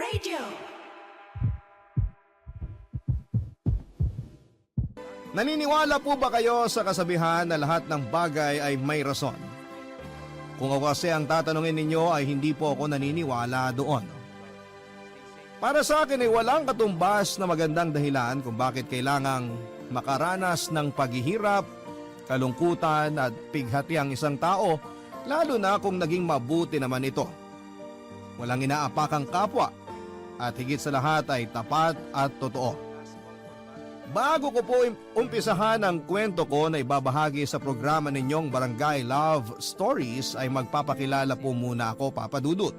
Radio. Naniniwala po ba kayo sa kasabihan na lahat ng bagay ay may rason? Kung ako kasi ang tatanungin ninyo ay hindi po ako naniniwala doon. Para sa akin ay walang katumbas na magandang dahilan kung bakit kailangang makaranas ng paghihirap, kalungkutan at pighati ang isang tao, lalo na kung naging mabuti naman ito. Walang inaapakang kapwa at higit sa lahat ay tapat at totoo. Bago ko po umpisahan ang kwento ko na ibabahagi sa programa ninyong Barangay Love Stories ay magpapakilala po muna ako, Papa Dudut.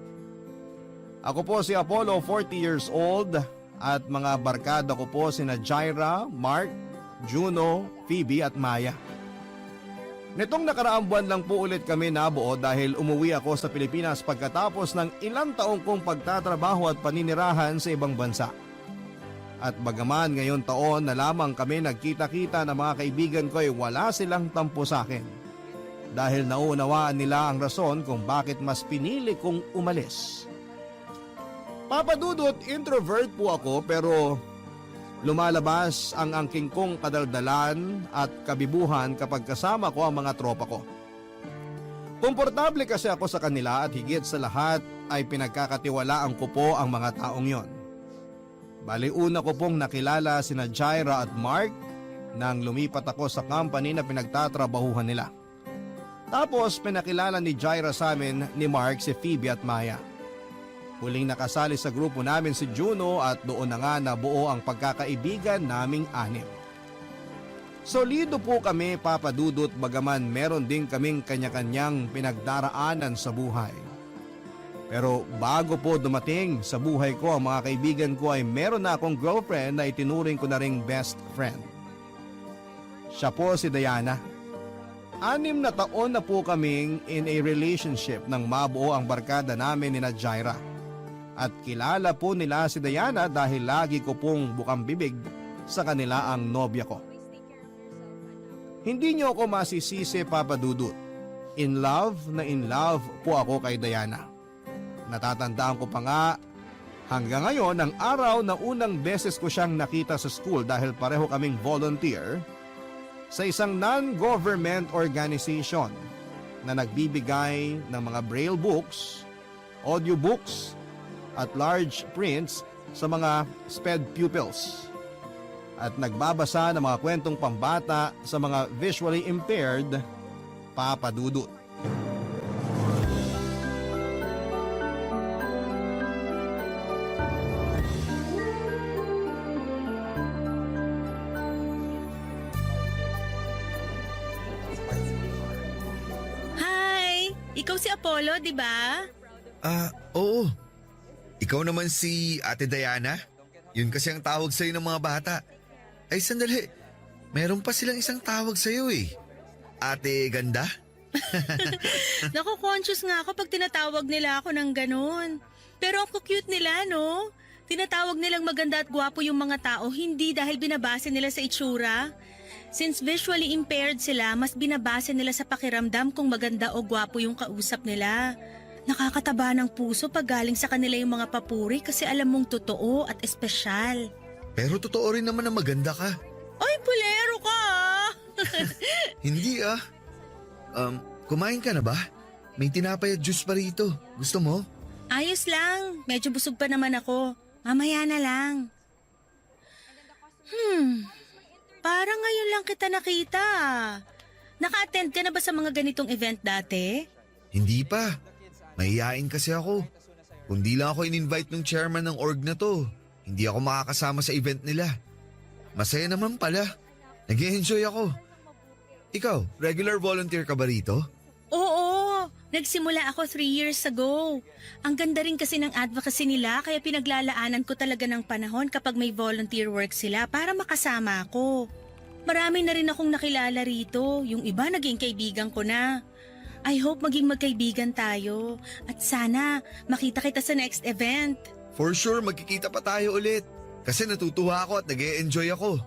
Ako po si Apollo, 40 years old at mga barkada ko po sina Jaira, Mark, Juno, Phoebe at Maya. Nitong nakaraang buwan lang po ulit kami nabuo dahil umuwi ako sa Pilipinas pagkatapos ng ilang taong kong pagtatrabaho at paninirahan sa ibang bansa. At bagaman ngayon taon na lamang kami nagkita-kita na mga kaibigan ko ay wala silang tampo sa akin. Dahil nauunawaan nila ang rason kung bakit mas pinili kong umalis. Papa Dudut, introvert po ako pero lumalabas ang angking kong kadaldalan at kabibuhan kapag kasama ko ang mga tropa ko. Komportable kasi ako sa kanila at higit sa lahat ay pinagkakatiwalaan ko po ang mga taong yon. Bali una ko pong nakilala sina Jaira at Mark nang lumipat ako sa company na pinagtatrabahuhan nila. Tapos pinakilala ni Jaira sa amin ni Mark si Phoebe at Maya. Huling nakasali sa grupo namin si Juno at doon na nga nabuo ang pagkakaibigan naming anim. Solido po kami, Papa Dudut, bagaman meron din kaming kanya-kanyang pinagdaraanan sa buhay. Pero bago po dumating sa buhay ko ang mga kaibigan ko ay meron na akong girlfriend na itinuring ko na ring best friend. Siya po si Diana. 6 na taon na po kaming in a relationship nang mabuo ang barkada namin ni Jaira. At kilala po nila si Diana dahil lagi ko pong bukang bibig sa kanila ang nobya ko. Hindi niyo ako masisisi, Papa Dudut. In love po ako kay Diana. Natatandaan ko pa nga hanggang ngayon ang araw na unang beses ko siyang nakita sa school dahil pareho kaming volunteer sa isang non-government organization na nagbibigay ng mga braille books, audiobooks at large prints sa mga SPED pupils at nagbabasa ng mga kwentong pambata sa mga visually impaired, Papa Dudut. Ikaw si Apollo, di ba? Oo. Ikaw naman si Ate Diana? Yun kasi ang tawag sa'yo ng mga bata. Ay, sandali. Meron pa silang isang tawag sa'yo eh. Ate Ganda? Naku, conscious nga ako pag tinatawag nila ako ng ganun. Pero ang cute nila, no? Tinatawag nilang maganda at gwapo yung mga tao, hindi dahil binabase nila sa itsura. Since visually impaired sila, mas binabase nila sa pakiramdam kung maganda o gwapo yung kausap nila. Nakakataba ng puso pag galing sa kanila yung mga papuri kasi alam mong totoo at espesyal. Pero totoo rin naman na maganda ka. Ay, pulero ka ah! Hindi ah. Kumain ka na ba? May tinapay at juice pa rito. Gusto mo? Ayos lang, medyo busog pa naman ako. Mamaya na lang. Parang ngayon lang kita nakita. Naka-attend ka na ba sa mga ganitong event dati? Hindi pa. Mahihain kasi ako. Kung di lang ako in-invite ng chairman ng org na to, hindi ako makakasama sa event nila. Masaya naman pala. Nag-enjoy ako. Ikaw, regular volunteer ka ba rito? Oo, nagsimula ako 3 years ago. Ang ganda rin kasi ng advocacy nila kaya pinaglalaanan ko talaga ng panahon kapag may volunteer work sila para makasama ako. Marami na rin akong nakilala rito, yung iba naging kaibigan ko na. I hope maging magkaibigan tayo at sana makita kita sa next event. For sure, magkikita pa tayo ulit. Kasi natutuwa ako at nag-e-enjoy ako.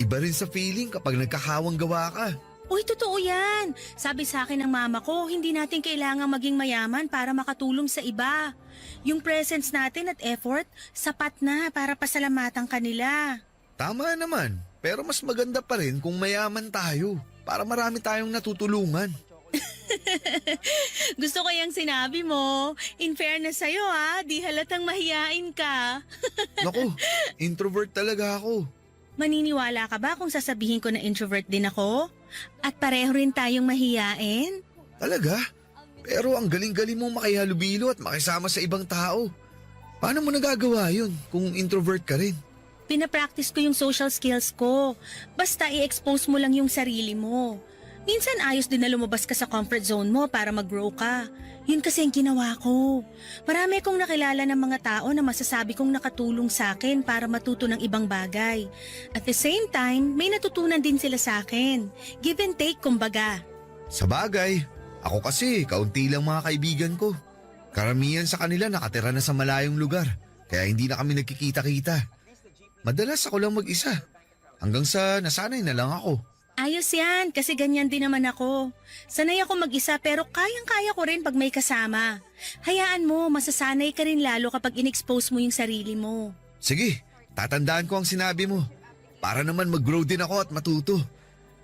Iba rin sa feeling kapag nagkakawang gawa ka. Uy, totoo yan. Sabi sa akin ng mama ko, hindi natin kailangang maging mayaman para makatulong sa iba. Yung presence natin at effort, sapat na para pasalamatan kanila. Tama naman, pero mas maganda pa rin kung mayaman tayo para marami tayong natutulungan. Gusto ko yung sinabi mo. In fairness sa'yo di halatang mahiyain ka. Naku, introvert talaga ako. Maniniwala ka ba kung sasabihin ko na introvert din ako? At pareho rin tayong mahiyain? Talaga? Pero ang galing-galing mo makihalubilo at makisama sa ibang tao. Paano mo nagagawa yun kung introvert ka rin? Pinapractice ko yung social skills ko. Basta i-expose mo lang yung sarili mo. Minsan ayos din na lumabas ka sa comfort zone mo para mag-grow ka. Yun kasi ang ginawa ko. Marami akong nakilala ng mga tao na masasabi kong nakatulong sa akin para matuto ng ibang bagay. At the same time, may natutunan din sila sa akin. Give and take, kumbaga. Sa bagay, ako kasi kaunti lang mga kaibigan ko. Karamihan sa kanila nakatira na sa malayong lugar, kaya hindi na kami nagkikita-kita. Madalas ako lang mag-isa, hanggang sa nasanay na lang ako. Ayos yan, kasi ganyan din naman ako. Sanay ako mag-isa pero kayang-kaya ko rin pag may kasama. Hayaan mo, masasanay ka rin lalo kapag in-expose mo yung sarili mo. Sige, tatandaan ko ang sinabi mo. Para naman mag-grow din ako at matuto.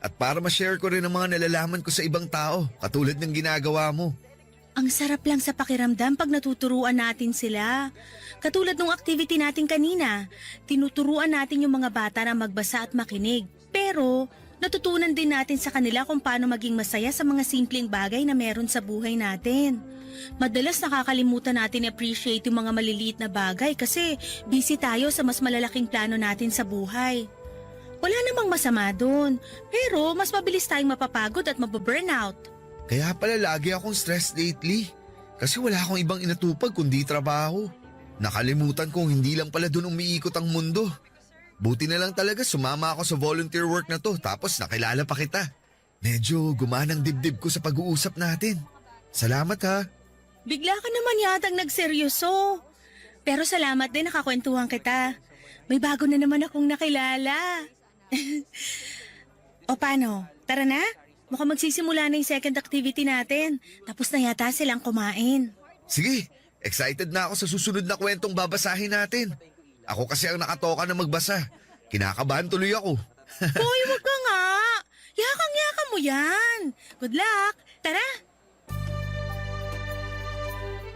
At para ma-share ko rin ang mga nalalaman ko sa ibang tao, katulad ng ginagawa mo. Ang sarap lang sa pakiramdam pag natuturuan natin sila. Katulad ng activity natin kanina, tinuturuan natin yung mga bata na magbasa at makinig. Pero natutunan din natin sa kanila kung paano maging masaya sa mga simpleng bagay na meron sa buhay natin. Madalas nakakalimutan natin appreciate yung mga maliliit na bagay kasi busy tayo sa mas malalaking plano natin sa buhay. Wala namang masama doon, pero mas mabilis tayong mapapagod at mababurnout. Kaya pala lagi akong stressed lately. Kasi wala akong ibang inatupag kundi trabaho. Nakalimutan kong hindi lang pala doon umiikot ang mundo. Buti na lang talaga sumama ako sa volunteer work na to tapos nakilala pa kita. Medyo gumanang dibdib ko sa pag-uusap natin. Salamat ha. Bigla ka naman yatang nagseryoso. Pero salamat din nakakwentuhan kita. May bago na naman akong nakilala. O paano? Tara na? Mukhang magsisimula na yung second activity natin. Tapos na yata silang kumain. Sige, excited na ako sa susunod na kwentong babasahin natin. Ako kasi ang nakatoka na magbasa. Kinakabahan tuloy ako. Hoy, wag ka nga. Yakang-yaka mo yan. Good luck. Tara.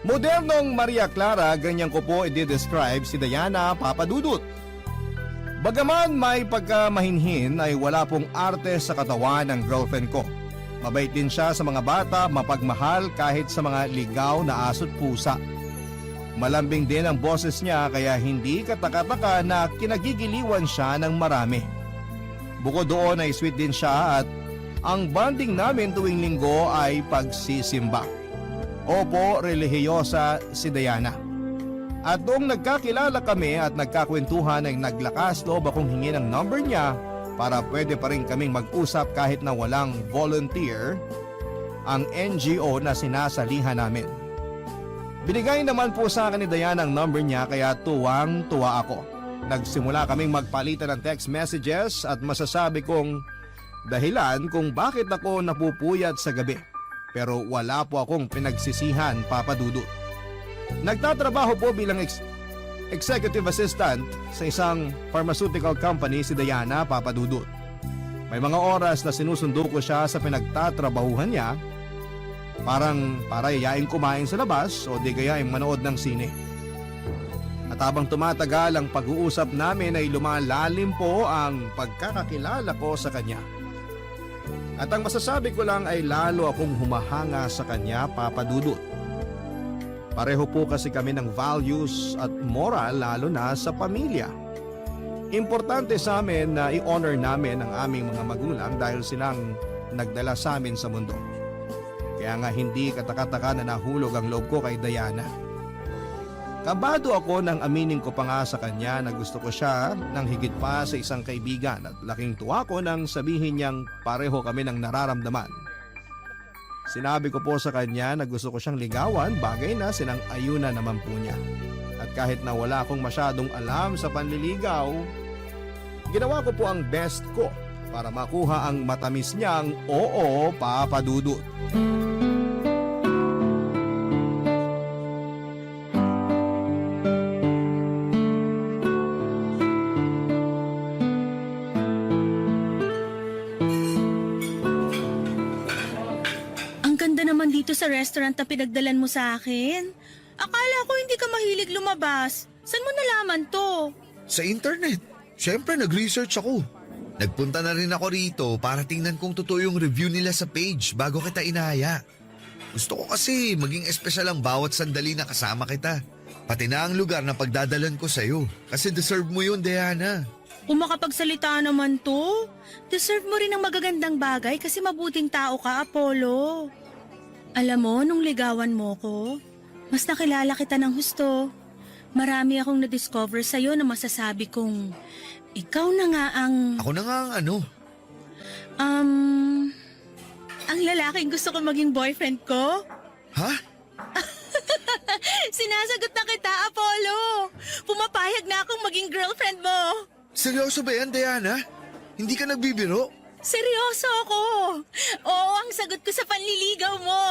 Modernong Maria Clara, ganyan ko po i-describe si Diana Papadudut. Bagaman may pagkamahinhin ay wala pong arte sa katawan ng girlfriend ko. Mabait din siya sa mga bata, mapagmahal kahit sa mga ligaw na aso't pusa. Malambing din ang boses niya kaya hindi kataka-taka na kinagigiliwan siya ng marami. Bukod doon ay sweet din siya at ang bonding namin tuwing linggo ay pagsisimba. Opo, relihiyosa si Diana. At noong nagkakilala kami at nagkakwentuhan ay naglakas loob akong hingin ang number niya para pwede pa rin kaming mag-usap kahit na walang volunteer ang NGO na sinasalihan namin. Binigay naman po sa akin ni Diana ang number niya kaya tuwang-tuwa ako. Nagsimula kaming magpalitan ng text messages at masasabi kong dahilan kung bakit ako napupuyat sa gabi. Pero wala po akong pinagsisihan, Papa Dudut. Nagtatrabaho po bilang executive assistant sa isang pharmaceutical company si Diana, Papa Dudut. May mga oras na sinusundo ko siya sa pinagtatrabahuhan niya, parang para yayain kumain sa labas o di kaya manood ng sine. At habang tumatagal ang pag-uusap namin ay lumalalim po ang pagkakakilala ko sa kanya. At ang masasabi ko lang ay lalo akong humahanga sa kanya, Papa Dudut. Pareho po kasi kami ng values at moral lalo na sa pamilya. Importante sa amin na i-honor namin ang aming mga magulang dahil silang nagdala sa amin sa mundo. Kaya nga hindi katakataka na nahulog ang loob ko kay Diana. Kabado ako nang aminin ko pa nga sa kanya na gusto ko siya ng higit pa sa isang kaibigan at laking tuwa ko nang sabihin niyang pareho kami ng nararamdaman. Sinabi ko po sa kanya na gusto ko siyang ligawan, bagay na sinang-ayunan naman po niya. At kahit na wala akong masyadong alam sa panliligaw, ginawa ko po ang best ko para makuha ang matamis niyang oo, Papa Dudut. Ang ganda naman dito sa restaurant na pinagdalan mo sa akin. Akala ko hindi ka mahilig lumabas. Saan mo nalaman to? Sa internet. Siyempre nag-research ako. Nagpunta na rin ako rito para tingnan kung totoo yung review nila sa page bago kita inaya. Gusto ko kasi maging espesyal ang bawat sandali na kasama kita. Pati na ang lugar na pagdadalan ko sa'yo. Kasi deserve mo yun, Diana. Kung makapagsalita naman to, deserve mo rin ng magagandang bagay kasi mabuting tao ka, Apollo. Alam mo, nung ligawan mo ko, mas nakilala kita ng husto. Marami akong na-discover sa'yo na masasabi kong ikaw na nga ang... Ako na nga ang ano. Ang lalaking gusto ko maging boyfriend ko? Ha? Sinasagot na kita, Apollo! Pumapayag na akong maging girlfriend mo! Seryoso ba yan, Diana? Hindi ka nagbibiro? Seryoso ako! Oo, ang sagot ko sa panliligaw mo!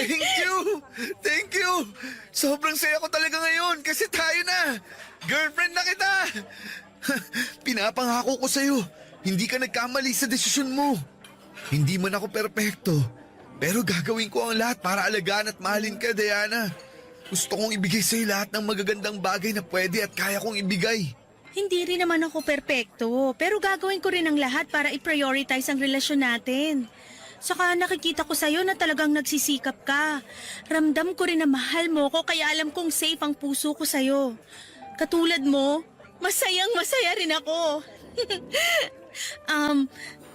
Thank you! Thank you! Sobrang saya ko talaga ngayon kasi tayo na! Girlfriend na kita! Pinapangako ko sa'yo, hindi ka nagkamali sa desisyon mo. Hindi man ako perpekto, pero gagawin ko ang lahat para alagaan at mahalin ka, Diana. Gusto kong ibigay sa'yo lahat ng magagandang bagay na pwede at kaya kong ibigay. Hindi rin naman ako perpekto, pero gagawin ko rin ang lahat para i-prioritize ang relasyon natin. Saka nakikita ko sa'yo na talagang nagsisikap ka. Ramdam ko rin na mahal mo ko kaya alam kong safe ang puso ko sa'yo. Katulad mo, masayang masaya rin ako.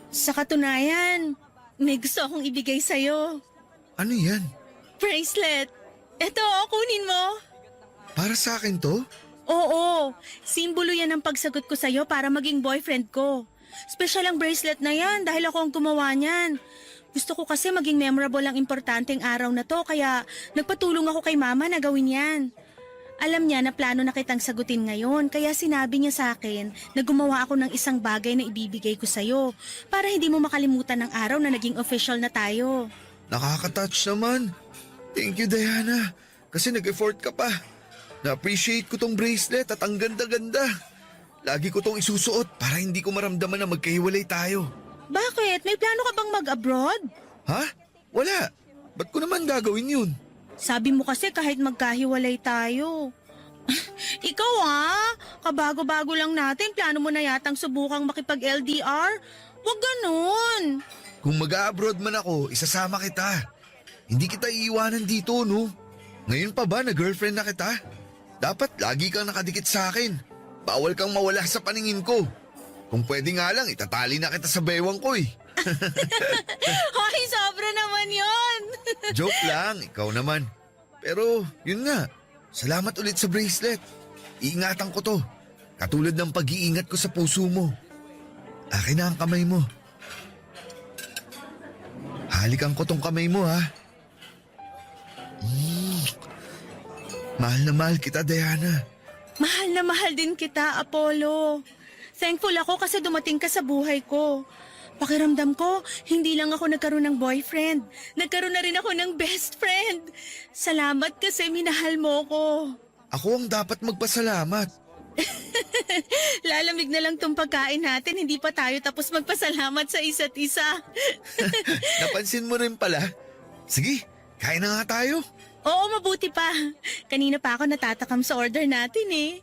Sa katunayan, may gusto akong ibigay sa'yo. Ano yan? Bracelet. Eto, kunin mo. Para sa akin to? Oo, simbolo yan ang pagsagot ko sa'yo para maging boyfriend ko. Special ang bracelet na yan dahil ako ang gumawa niyan. Gusto ko kasi maging memorable ang importanteng araw na to kaya nagpatulong ako kay mama na gawin yan. Alam niya na plano na kitang sagutin ngayon kaya sinabi niya sa akin na gumawa ako ng isang bagay na ibibigay ko sa'yo para hindi mo makalimutan ng araw na naging official na tayo. Nakaka-touch naman. Thank you, Diana. Kasi nag-effort ka pa. Na-appreciate ko tong bracelet at ang ganda-ganda. Lagi ko tong isusuot para hindi ko maramdaman na magkahiwalay tayo. Bakit? May plano ka bang mag-abroad? Ha? Wala. Ba't ko naman gagawin yun? Sabi mo kasi kahit magkahiwalay tayo. Ikaw kabago-bago lang natin, plano mo na yatang subukang makipag-LDR? Huwag ganun. Kung mag-abroad man ako, isasama kita. Hindi kita iiwanan dito, no? Ngayon pa ba na girlfriend na kita? Dapat lagi kang nakadikit sa akin. Bawal kang mawala sa paningin ko. Kung pwede nga lang, itatali na kita sa bewang ko eh. Hoy, sobra naman yon. Joke lang, ikaw naman. Pero yun nga, salamat ulit sa bracelet. Iingatan ko to. Katulad ng pag-iingat ko sa puso mo. Akin na ang kamay mo. Halikan ko tong kamay mo, ha? Mahal na mahal kita, Diana. Mahal na mahal din kita, Apollo. Thankful ako kasi dumating ka sa buhay ko. Pakiramdam ko, hindi lang ako nagkaroon ng boyfriend. Nagkaroon na rin ako ng best friend. Salamat kasi minahal mo ko. Ako ang dapat magpasalamat. Lalamig na lang tong pagkain natin, hindi pa tayo tapos magpasalamat sa isa't isa. Napansin mo rin pala. Sige, kain na nga tayo. Oo, mabuti pa. Kanina pa ako natatakam sa order natin eh.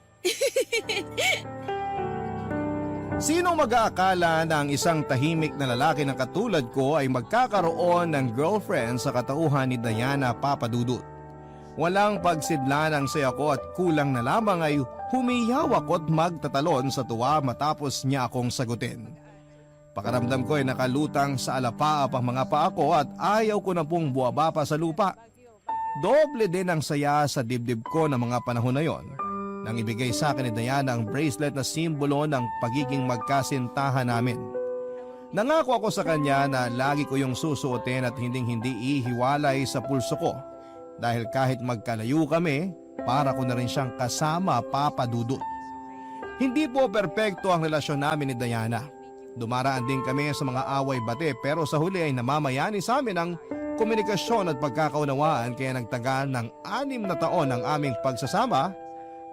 Sino mag-aakala na ang isang tahimik na lalaki na katulad ko ay magkakaroon ng girlfriend sa katauhan ni Diana, Papa Dudut? Walang pagsidlan ang saya ko at kulang na lamang ay humiyaw ako't magtatalon sa tuwa matapos niya akong sagutin. Pakaramdam ko ay nakalutang sa alapaap ang mga paa ko at ayaw ko na pong buwaba pa sa lupa. Doble din ang saya sa dibdib ko ng mga panahon na yon nang ibigay sa akin ni Diana ang bracelet na simbolo ng pagiging magkasintahan namin. Nangako ako sa kanya na lagi ko yung susuotin at hinding-hindi ihiwalay sa pulso ko dahil kahit magkalayo kami, para ko na rin siyang kasama, Papa Dudut. Hindi po perpekto ang relasyon namin ni Diana. Dumaraan din kami sa mga away-bate pero sa huli ay namamayani sa amin ang komunikasyon at pagkakaunawaan kaya nagtagal ng 6 na taon ang aming pagsasama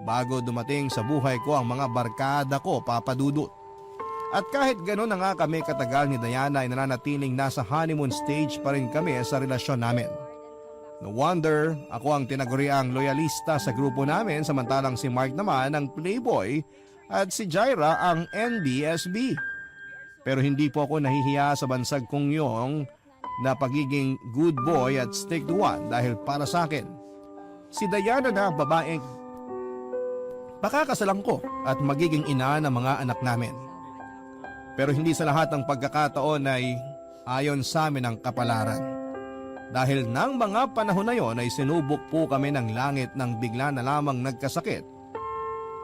bago dumating sa buhay ko ang mga barkada ko, Papa Dudut. At kahit gano'n na nga kami katagal ni Diana ay nananatiling nasa honeymoon stage pa rin kami sa relasyon namin. No wonder ako ang tinaguriang loyalista sa grupo namin samantalang si Mark naman ang playboy at si Jaira ang NBSB. Pero hindi po ako nahihiya sa bansag kong yung na pagiging good boy at stick to one dahil para sa akin, si Diana na babaeng pakakasalan ko at magiging ina ng mga anak namin. Pero hindi sa lahat ng pagkakataon ay ayon sa amin ang kapalaran. Dahil nang mga panahon na yon ay sinubok po kami ng langit nang bigla na lamang nagkasakit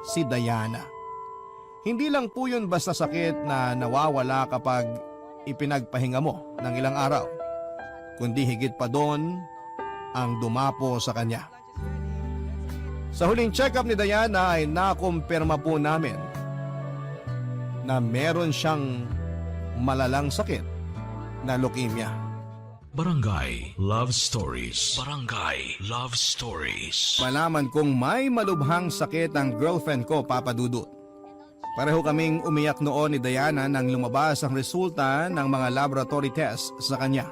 si Diana. Hindi lang po yun basta sakit na nawawala kapag ipinagpahinga mo ng ilang araw, kundi higit pa doon ang dumapo sa kanya. Sa huling check-up ni Diana ay nakumpirma po namin na meron siyang malalang sakit na leukemia. Barangay Love Stories. Barangay Love Stories. Malaman kong may malubhang sakit ang girlfriend ko, Papa Dudut. Pareho kaming umiyak noon ni Diana nang lumabas ang resulta ng mga laboratory tests sa kanya.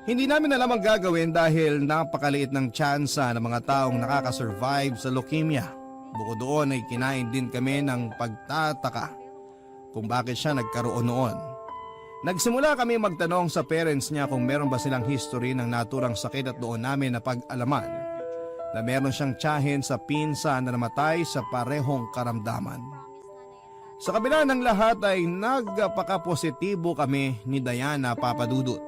Hindi namin alam ang gagawin dahil napakaliit ng tsansa ng mga taong nakakasurvive sa leukemia. Bukod doon ay kinain din kami ng pagtataka kung bakit siya nagkaroon noon. Nagsimula kami magtanong sa parents niya kung meron ba silang history ng naturang sakit at doon namin napag-alaman na meron siyang tiyahin sa pinsan na namatay sa parehong karamdaman. Sa kabila ng lahat ay nagpaka-positibo kami ni Diana, Papa Dudut.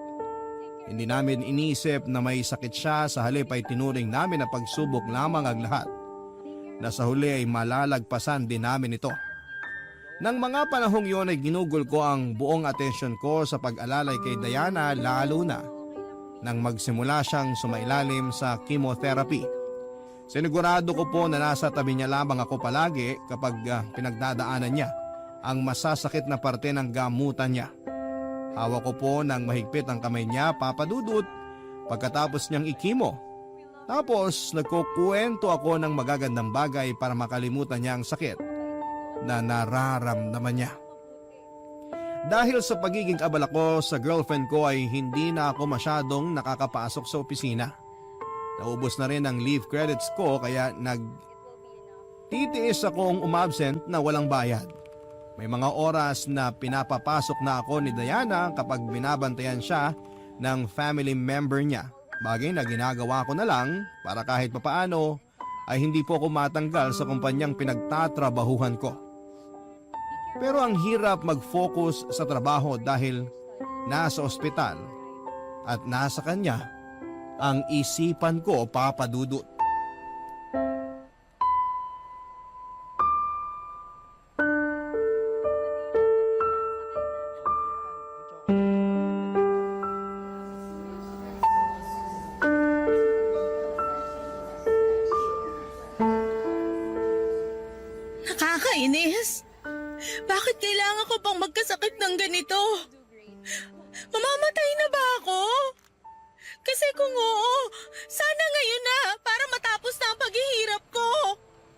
Hindi namin inisip na may sakit siya, sa halip ay tinuring namin na pagsubok lamang ang lahat. Na sa huli ay malalagpasan din namin ito. Nang mga panahong yon ay ginugol ko ang buong atensyon ko sa pag-alalay kay Diana, lalo na nang magsimula siyang sumailalim sa chemotherapy. Sinigurado ko po na nasa tabi niya lamang ako palagi kapag pinagdadaanan niya ang masasakit na parte ng gamutan niya. Hawak ko po ng mahigpit ang kamay niya, Papa Dudut, pagkatapos niyang ikimo. Tapos nagkukwento ako ng magagandang bagay para makalimutan niya ang sakit na nararamdaman niya. Dahil sa pagiging abala ko sa girlfriend ko ay hindi na ako masyadong nakakapasok sa opisina. Naubos na rin ang leave credits ko kaya nagtitiis akong umabsent na walang bayad. May mga oras na pinapapasok na ako ni Diana kapag binabantayan siya ng family member niya. Bagay na ginagawa ko na lang para kahit papaano ay hindi po ako matanggal sa kumpanyang pinagtatrabahuhan ko. Pero ang hirap mag-focus sa trabaho dahil nasa ospital at nasa kanya ang isipan ko, Papa Dudut. Nakakainis. Bakit kailangan ko pang magkasakit ng ganito? Mamamatay na ba ako? Kasi kung oo, sana ngayon na para matapos na ang paghihirap ko.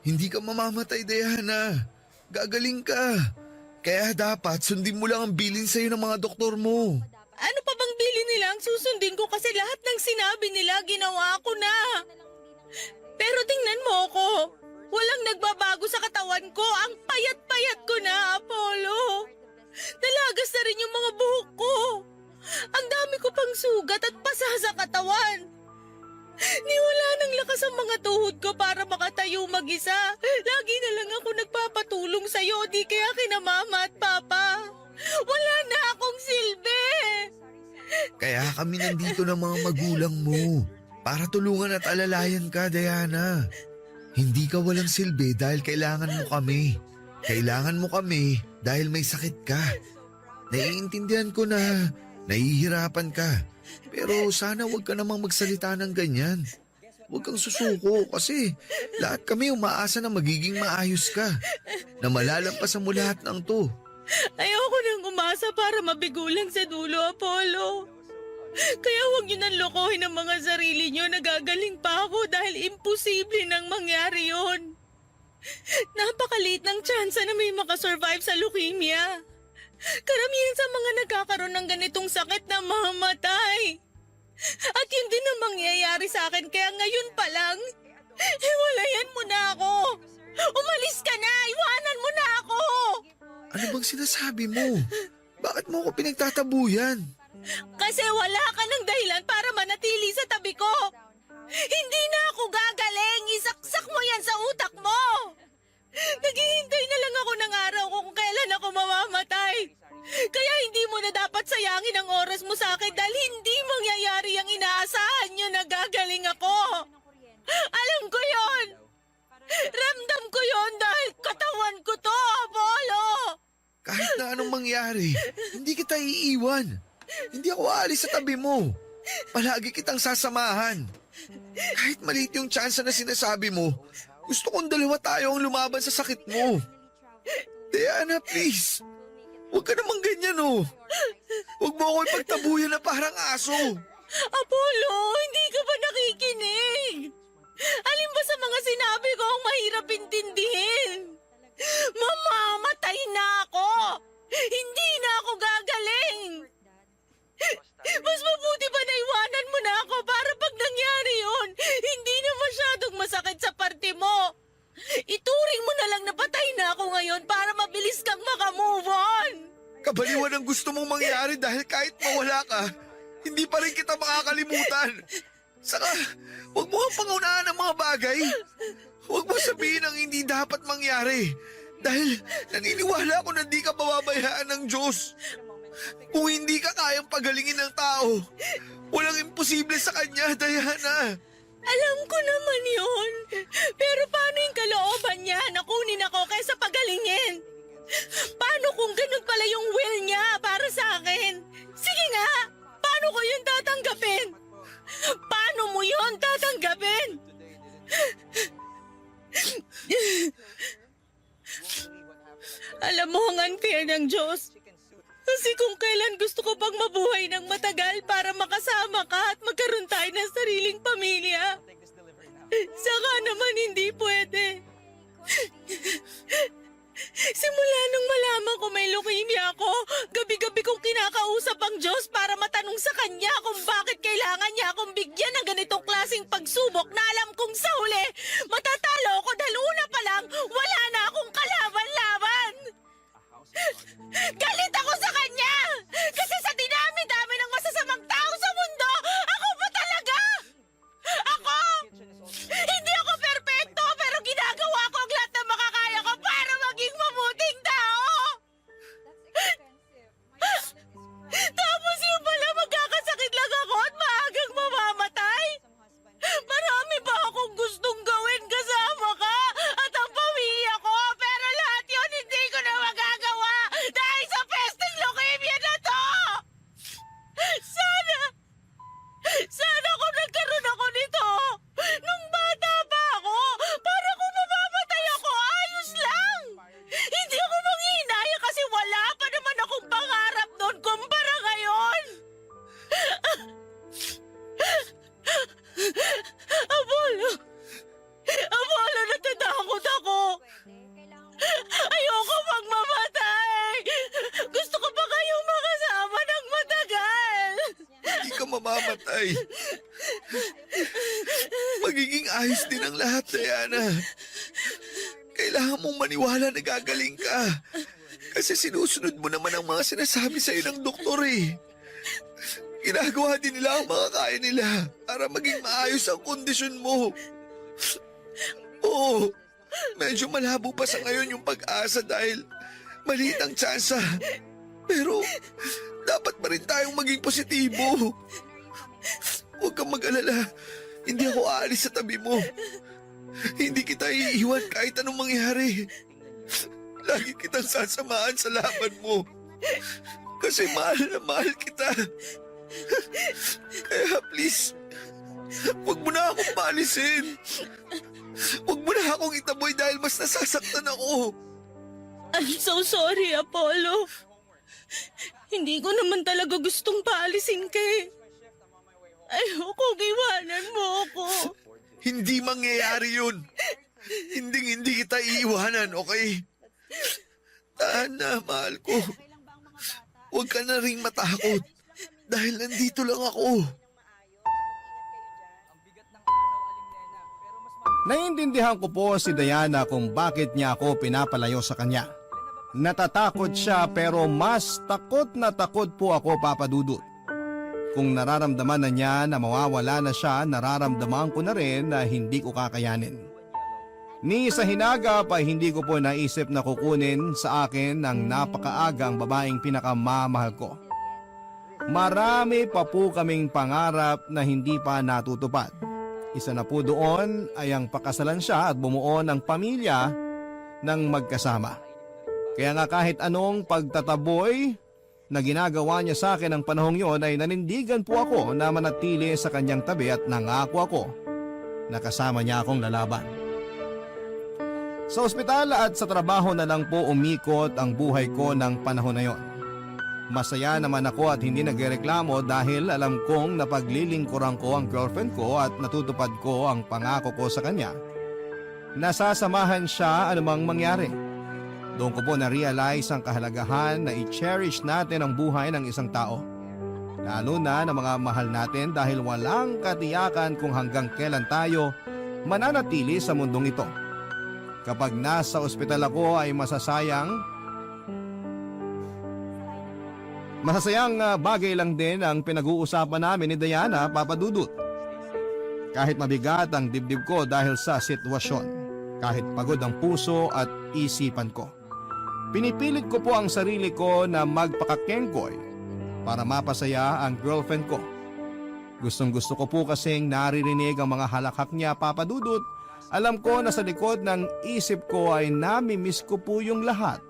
Hindi ka mamamatay, Diana. Gagaling ka. Kaya dapat sundin mo lang ang bilin sa'yo ng mga doktor mo. Ano pa bang bili nila ang susundin ko kasi lahat ng sinabi nila ginawa ko na. Pero tingnan mo ako. Walang nagbabago sa katawan ko. Ang payat-payat ko na, Apollo. Nalagas na rin yung mga buhok ko. Ang dami ko pang sugat at pasa sa katawan. Niwala ng lakas ang mga tuhod ko para makatayo mag-isa. Lagi na lang ako nagpapatulong sa'yo, di kaya kina Mama at Papa. Wala na akong silbi. Kaya kami nandito ng mga magulang mo. Para tulungan at alalayan ka, Diana. Hindi ka walang silbi dahil kailangan mo kami. Kailangan mo kami dahil may sakit ka. Naiintindihan ko na nahihirapan ka. Pero sana huwag ka namang magsalita ng ganyan. Huwag kang susuko kasi lahat kami umaasa na magiging maayos ka. Na malalampasan mo lahat ng to. Ayoko nang umasa para mabigo lang sa dulo, Apollo. Kaya huwag niyo nang lokohin ang mga sarili niyo. Nagagaling pa ako dahil imposible nang mangyari yon. Napakaliit ng tsansa na may makasurvive sa leukemia. Karamihan sa mga nagkakaroon ng ganitong sakit na mamatay. At yun din ang mangyayari sa akin, kaya ngayon pa lang, hiwalayan mo na ako. Umalis ka na, iwanan mo na ako. Ano bang sinasabi mo? Bakit mo ako pinagtatabuyan? Kasi wala ka ng dahilan para manatili sa tabi ko. Hindi na ako gagaling, isaksak mo yan sa utak mo. Naghihintay na lang ako ng araw kung kailan ako mamamatay. Kaya hindi mo na dapat sayangin ang oras mo sa akin dahil hindi mangyayari ang inaasahan nyo na gagaling ako. Alam ko yon. Ramdam ko yon dahil katawan ko to, Apollo. Kahit na anong mangyari, hindi kita iiwan. Hindi ako aalis sa tabi mo. Palagi kitang sasamahan. Kahit maliit yung tsansa na sinasabi mo, gusto kong dalawa tayo ang lumaban sa sakit mo. Diana, please. Huwag ka namang ganyan, oh. Huwag mo ako ipagtabuyan na parang aso. Apollo, hindi ka ba nakikinig? Alin ba sa mga sinabi ko ang mahirap intindihin? Mamamatay na ako! Hindi na ako gagaling! Mas mabuti ba na iwanan mo na ako para pag nangyari yun, hindi na masyadong masakit sa parte mo. Ituring mo na lang na patay na ako ngayon para mabilis kang makamove on. Kabaliwan ang gusto mong mangyari dahil kahit mawala ka, hindi pa rin kita makakalimutan. Saka, huwag mo kang pangunahan ng mga bagay. Huwag mo sabihin ang hindi dapat mangyari. Dahil naniniwala ako na di ka pababayaan ng Diyos. Kung hindi ka kayang pagalingin ng tao, walang imposible sa Kanya, Diana. Alam ko naman yun. Pero paano yung kalooban niya na kunin ako kaysa pagalingin? Paano kung ganun pala yung will niya para sa akin? Sige nga, paano ko yun tatanggapin? Paano mo yun tatanggapin? Alam mo ang unfair ng Diyos. Kasi kung kailan gusto ko pang mabuhay ng matagal para makasama ka at magkaroon tayo ng sariling pamilya. Saka naman hindi pwede. Simula nung malaman ko may leukemia ako, gabi-gabi kong kinakausap ang Diyos para matanong sa Kanya kung bakit kailangan niya akong bigyan ng ganitong klaseng pagsubok na alam kong sa huli, matatalo ko dahil una pa lang, wala na akong kalaban-laban. Galit ako sa Kanya! Kasi sa dinami-dami ng masasamang tao sa mundo, ako pa talaga! Ako! Hindi ako perpekto pero ginagawa ko ang lahat ng makakaya ko para maging mabuting tao! Tapos yung pala magkakasakit lang ako at maagang mamamatay? Marami pa akong gustong gawin kasama ka at ang pamilya ko pero lahat yun hindi ko na magagawa dahil sa pesteng leukemia na to! Sana kung nagkaroon ako nito nung bata pa ako para kung mamamatay ako ayos lang! Hindi ako manghihinaya kasi wala pa naman akong pangarap noon kumpara ngayon! Apollo, natatakot ako! Ayoko magmamatay! Gusto ko pa kayong makasama ng matagal! Hindi ka mamamatay. Magiging ayos din ang lahat, Diana. Kailangan mong maniwala na gagaling ka. Kasi sinusunod mo naman ang mga sinasabi sa'yo ng doktor eh. Ginagawa din nila ang mga kaya nila para maging maayos ang kondisyon mo. Oo, medyo malabo pa sa ngayon yung pag-asa dahil maliit ang tsansa. Pero dapat pa rin tayong maging positibo. Huwag kang mag-alala. Hindi ako aalis sa tabi mo. Hindi kita iiwan kahit anong mangyari. Lagi kitang sasamahan sa laban mo. Kasi mahal na mahal kita. Kaya please, huwag mo na akong paalisin. Huwag mo na akong itaboy dahil mas nasasaktan ako. I'm so sorry, Apollo. Hindi ko naman talaga gustong paalisin ka eh. Ayoko, iwanan mo ako. Hindi mangyayari yun. Hindi kita iiwanan, okay? Tahan na, mahal ko. Huwag ka na ring matakot. Dahil nandito lang ako. Naiintindihan ko po si Diana kung bakit niya ako pinapalayo sa kanya. Natatakot siya pero mas takot na takot po ako, Papa Dudut. Kung nararamdaman na niya na mawawala na siya, nararamdaman ko na rin na hindi ko kakayanin. Ni sa hinagap ay hindi ko po naisip na kukunin sa akin ang napakaagang babaeng pinakamamahal ko. Marami pa po kaming pangarap na hindi pa natutupad. Isa na po doon ay ang pakasalan siya at bumuo ng pamilya ng magkasama. Kaya nga kahit anong pagtataboy na ginagawa niya sa akin ng panahong yon ay nanindigan po ako na manatili sa kanyang tabi at nangako ako na kasama niya akong lalaban. Sa ospital at sa trabaho na lang po umikot ang buhay ko ng panahon na yon. Masaya naman ako at hindi nagreklamo dahil alam kong napaglilingkuran ko ang girlfriend ko at natutupad ko ang pangako ko sa kanya. Nasasamahan siya anumang mangyari. Doon ko po na-realize ang kahalagahan na i-cherish natin ang buhay ng isang tao. Lalo na ng mga mahal natin dahil walang katiyakan kung hanggang kailan tayo mananatili sa mundong ito. Kapag nasa ospital ako ay masasayang bagay lang din ang pinag-uusapan namin ni Diana, Papa Dudut. Kahit mabigat ang dibdib ko dahil sa sitwasyon, kahit pagod ang puso at isipan ko. Pinipilit ko po ang sarili ko na magpakakengkoy para mapasaya ang girlfriend ko. Gustong gusto ko po kasing naririnig ang mga halakhak niya, Papa Dudut. Alam ko na sa likod ng isip ko ay nami-miss ko po yung lahat.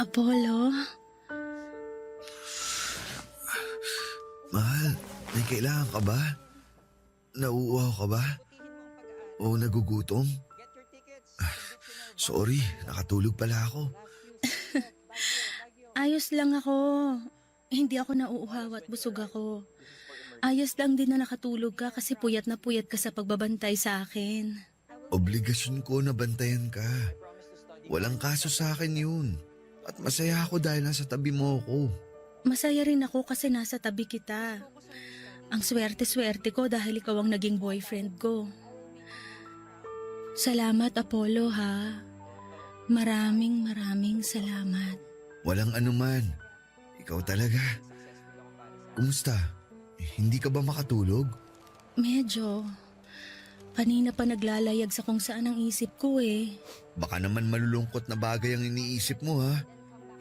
Apollo? Mahal, may kailangan ka ba? Nauuhaw ka ba? O nagugutom? Sorry, nakatulog pala ako. Ayos lang ako. Hindi ako nauuhaw at busog ako. Ayos lang din na nakatulog ka kasi puyat na puyat ka sa pagbabantay sa akin. Obligasyon ko na bantayan ka. Walang kaso sa akin yun. At masaya ako dahil nasa tabi mo ako. Masaya rin ako kasi nasa tabi kita. Ang swerte-swerte ko dahil ikaw ang naging boyfriend ko. Salamat, Apollo, ha? Maraming salamat. Walang anuman. Ikaw talaga. Kumusta? Hindi ka ba makatulog? Medyo. Kanina pa naglalayag sa kung saan ang isip ko eh. Baka naman malulungkot na bagay ang iniisip mo ha.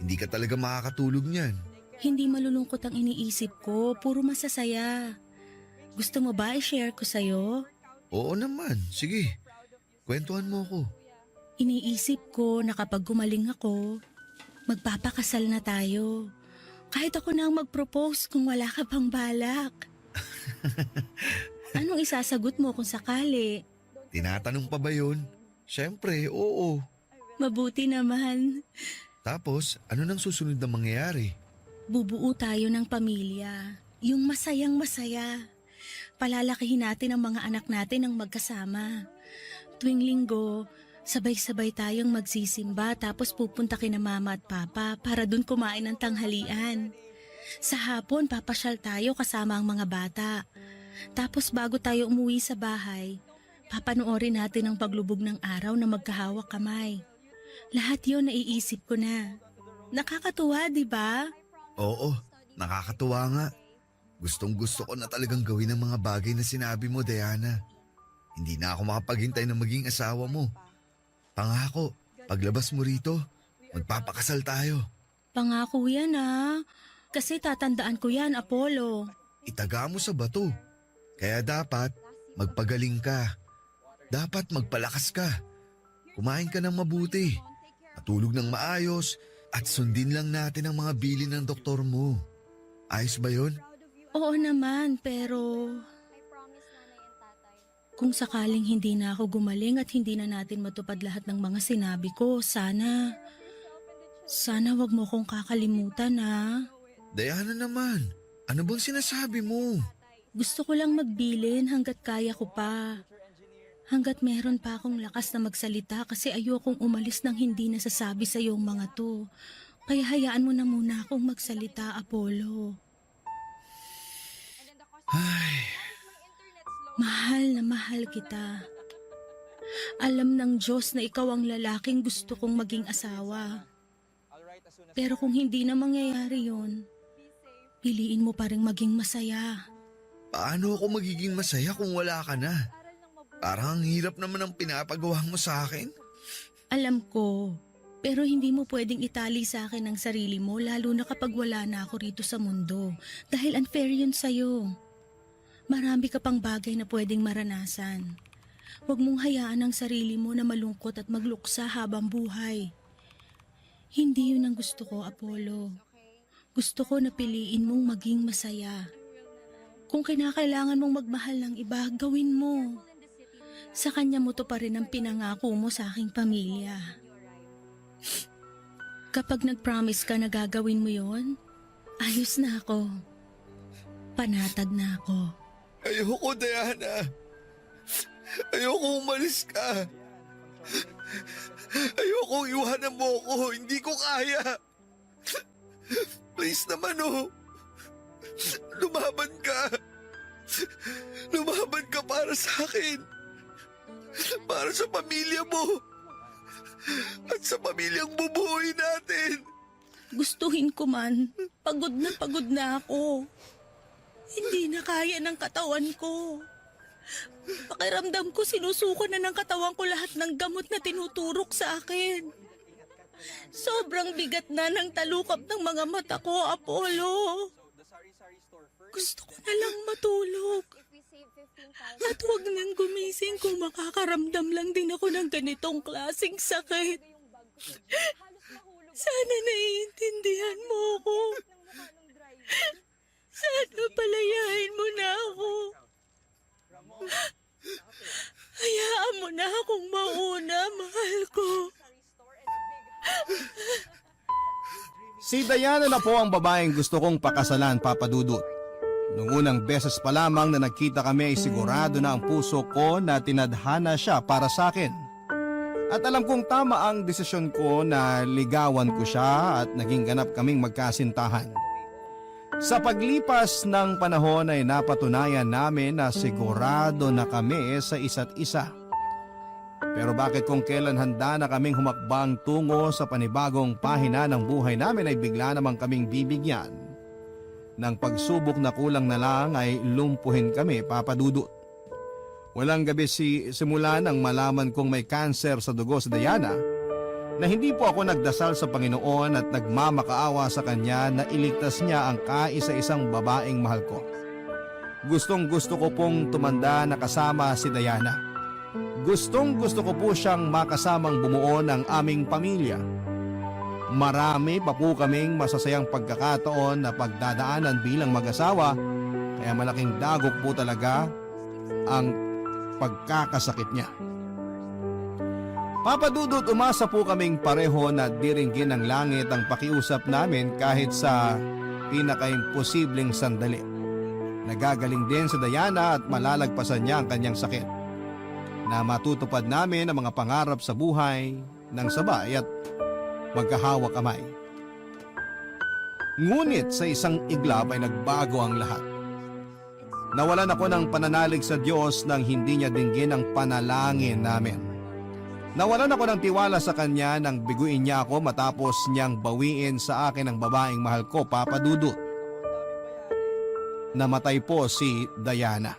Hindi ka talaga makakatulog niyan. Hindi malulungkot ang iniisip ko, puro masasaya. Gusto mo ba i-share ko sa'yo? Oo naman, sige. Kwentuhan mo ako. Iniisip ko na kapag gumaling ako, magpapakasal na tayo. Kahit ako na ang mag-propose kung wala ka pang balak. Anong isasagot mo kung sakali? Tinatanong pa ba yun? Siyempre, oo. Mabuti naman. Tapos, ano nang susunod na mangyayari? Bubuo tayo ng pamilya. Yung masayang masaya. Palalakihin natin ang mga anak natin ng magkasama. Tuwing linggo, sabay-sabay tayong magsisimba tapos pupunta kina mama at papa para dun kumain ng tanghalian. Sa hapon, papasyal tayo kasama ang mga bata. Tapos bago tayo umuwi sa bahay, papanoorin natin ang paglubog ng araw na magkahawak kamay. Lahat yun naiisip ko na. Nakakatuwa, di ba? Oo, nakakatuwa nga. Gustong gusto ko na talagang gawin ang mga bagay na sinabi mo, Diana. Hindi na ako makapaghintay na maging asawa mo. Pangako, paglabas mo rito, magpapakasal tayo. Pangako yan kasi tatandaan ko yan, Apollo. Itaga mo sa bato. Kaya dapat magpagaling ka. Dapat magpalakas ka. Kumain ka ng mabuti. Matulog ng maayos. At sundin lang natin ang mga bilin ng doktor mo. Ayos ba yun? Oo naman, pero kung sakaling hindi na ako gumaling at hindi na natin matupad lahat ng mga sinabi ko, sana wag mo kong kakalimutan ha. Diana naman, ano bang sinasabi mo? Gusto ko lang magbilin hanggat kaya ko pa. Hanggat meron pa akong lakas na magsalita kasi ayokong umalis nang hindi nasasabi sa iyong mga to. Kaya hayaan mo na muna akong magsalita, Apollo. Ay, Mahal na mahal kita. Alam ng Diyos na ikaw ang lalaking gusto kong maging asawa. Pero kung hindi na mangyayari yun, piliin mo pa rin maging masaya. paano ako magiging masaya kung wala ka na? Parang ang hirap naman ang pinapagawa mo sa akin. Alam ko, pero hindi mo pwedeng itali sa akin ang sarili mo lalo na kapag wala na ako rito sa mundo. Dahil unfair yun sa'yo. Marami ka pang bagay na pwedeng maranasan. Huwag mong hayaan ang sarili mo na malungkot at magluksa habang buhay. Hindi yun ang gusto ko, Apollo. Gusto ko na piliin mong maging masaya. Kung kinakailangan mong magmahal ng iba, gawin mo. Sa kanya mo to pa rin ang pinangako mo sa aking pamilya. Kapag nag-promise ka na gagawin mo yon, ayos na ako. Panatag na ako. Ayoko, Diana. Ayoko umalis ka. Ayoko iwanan mo ako. Hindi ko kaya. Please naman, oh. Lumaban ka. Lumaban ka para sa akin. Para sa pamilya mo. At sa pamilyang bubuhay natin. Gustuhin ko man, pagod na ako. Hindi na kaya ng katawan ko. Pakiramdam ko sinusuko na ng katawan ko lahat ng gamot na tinuturok sa akin. Sobrang bigat na ng talukap ng mga mata ko, Apollo. Gusto ko na lang matulog. At huwag nang gumising kung makakaramdam lang din ako ng ganitong klaseng sakit. Sana naiintindihan mo ako. Sana palayain mo na ako. Hayaan mo na akong mauna, mahal ko. Si Diana na po ang babaeng gusto kong pakasalan, Papa Dudut. Noong unang beses pa lamang na nagkita kami ay sigurado na ang puso ko na tinadhana siya para sa akin. At alam kong tama ang desisyon ko na ligawan ko siya at naging ganap kaming magkasintahan. Sa paglipas ng panahon ay napatunayan namin na sigurado na kami sa isa't isa. Pero bakit kung kailan handa na kaming humakbang tungo sa panibagong pahina ng buhay namin ay bigla namang kaming bibigyan ng pagsubok na kulang na lang ay lumpuhin kami, Papa Dudut. Walang gabi simula nang malaman kong may cancer sa dugo si Diana na hindi po ako nagdasal sa Panginoon at nagmamakaawa sa Kanya na iligtas niya ang kaisa-isang babaeng mahal ko. Gustong gusto ko pong tumanda na kasama si Diana. Gustong gusto ko po siyang makasamang bumuo ng aming pamilya. Marami pa po kaming masasayang pagkakataon na pagdadaanan bilang mag-asawa, kaya malaking dagok po talaga ang pagkakasakit niya. Papa Dudut, umasa po kaming pareho na diringgin ng langit ang pakiusap namin kahit sa pinaka-imposibleng sandali. Nagagaling din si Diana at malalagpasan niya ang kanyang sakit. Na matutupad namin ang mga pangarap sa buhay ng sabay at magkahawak kamay. Ngunit sa isang iglap ay nagbago ang lahat. Nawalan ako ng pananalig sa Diyos nang hindi niya dinggin ang panalangin namin. Nawalan ako ng tiwala sa Kanya nang biguin niya ako matapos niyang bawiin sa akin ang babaeng mahal ko, Papa Dudut. Namatay po si Diana.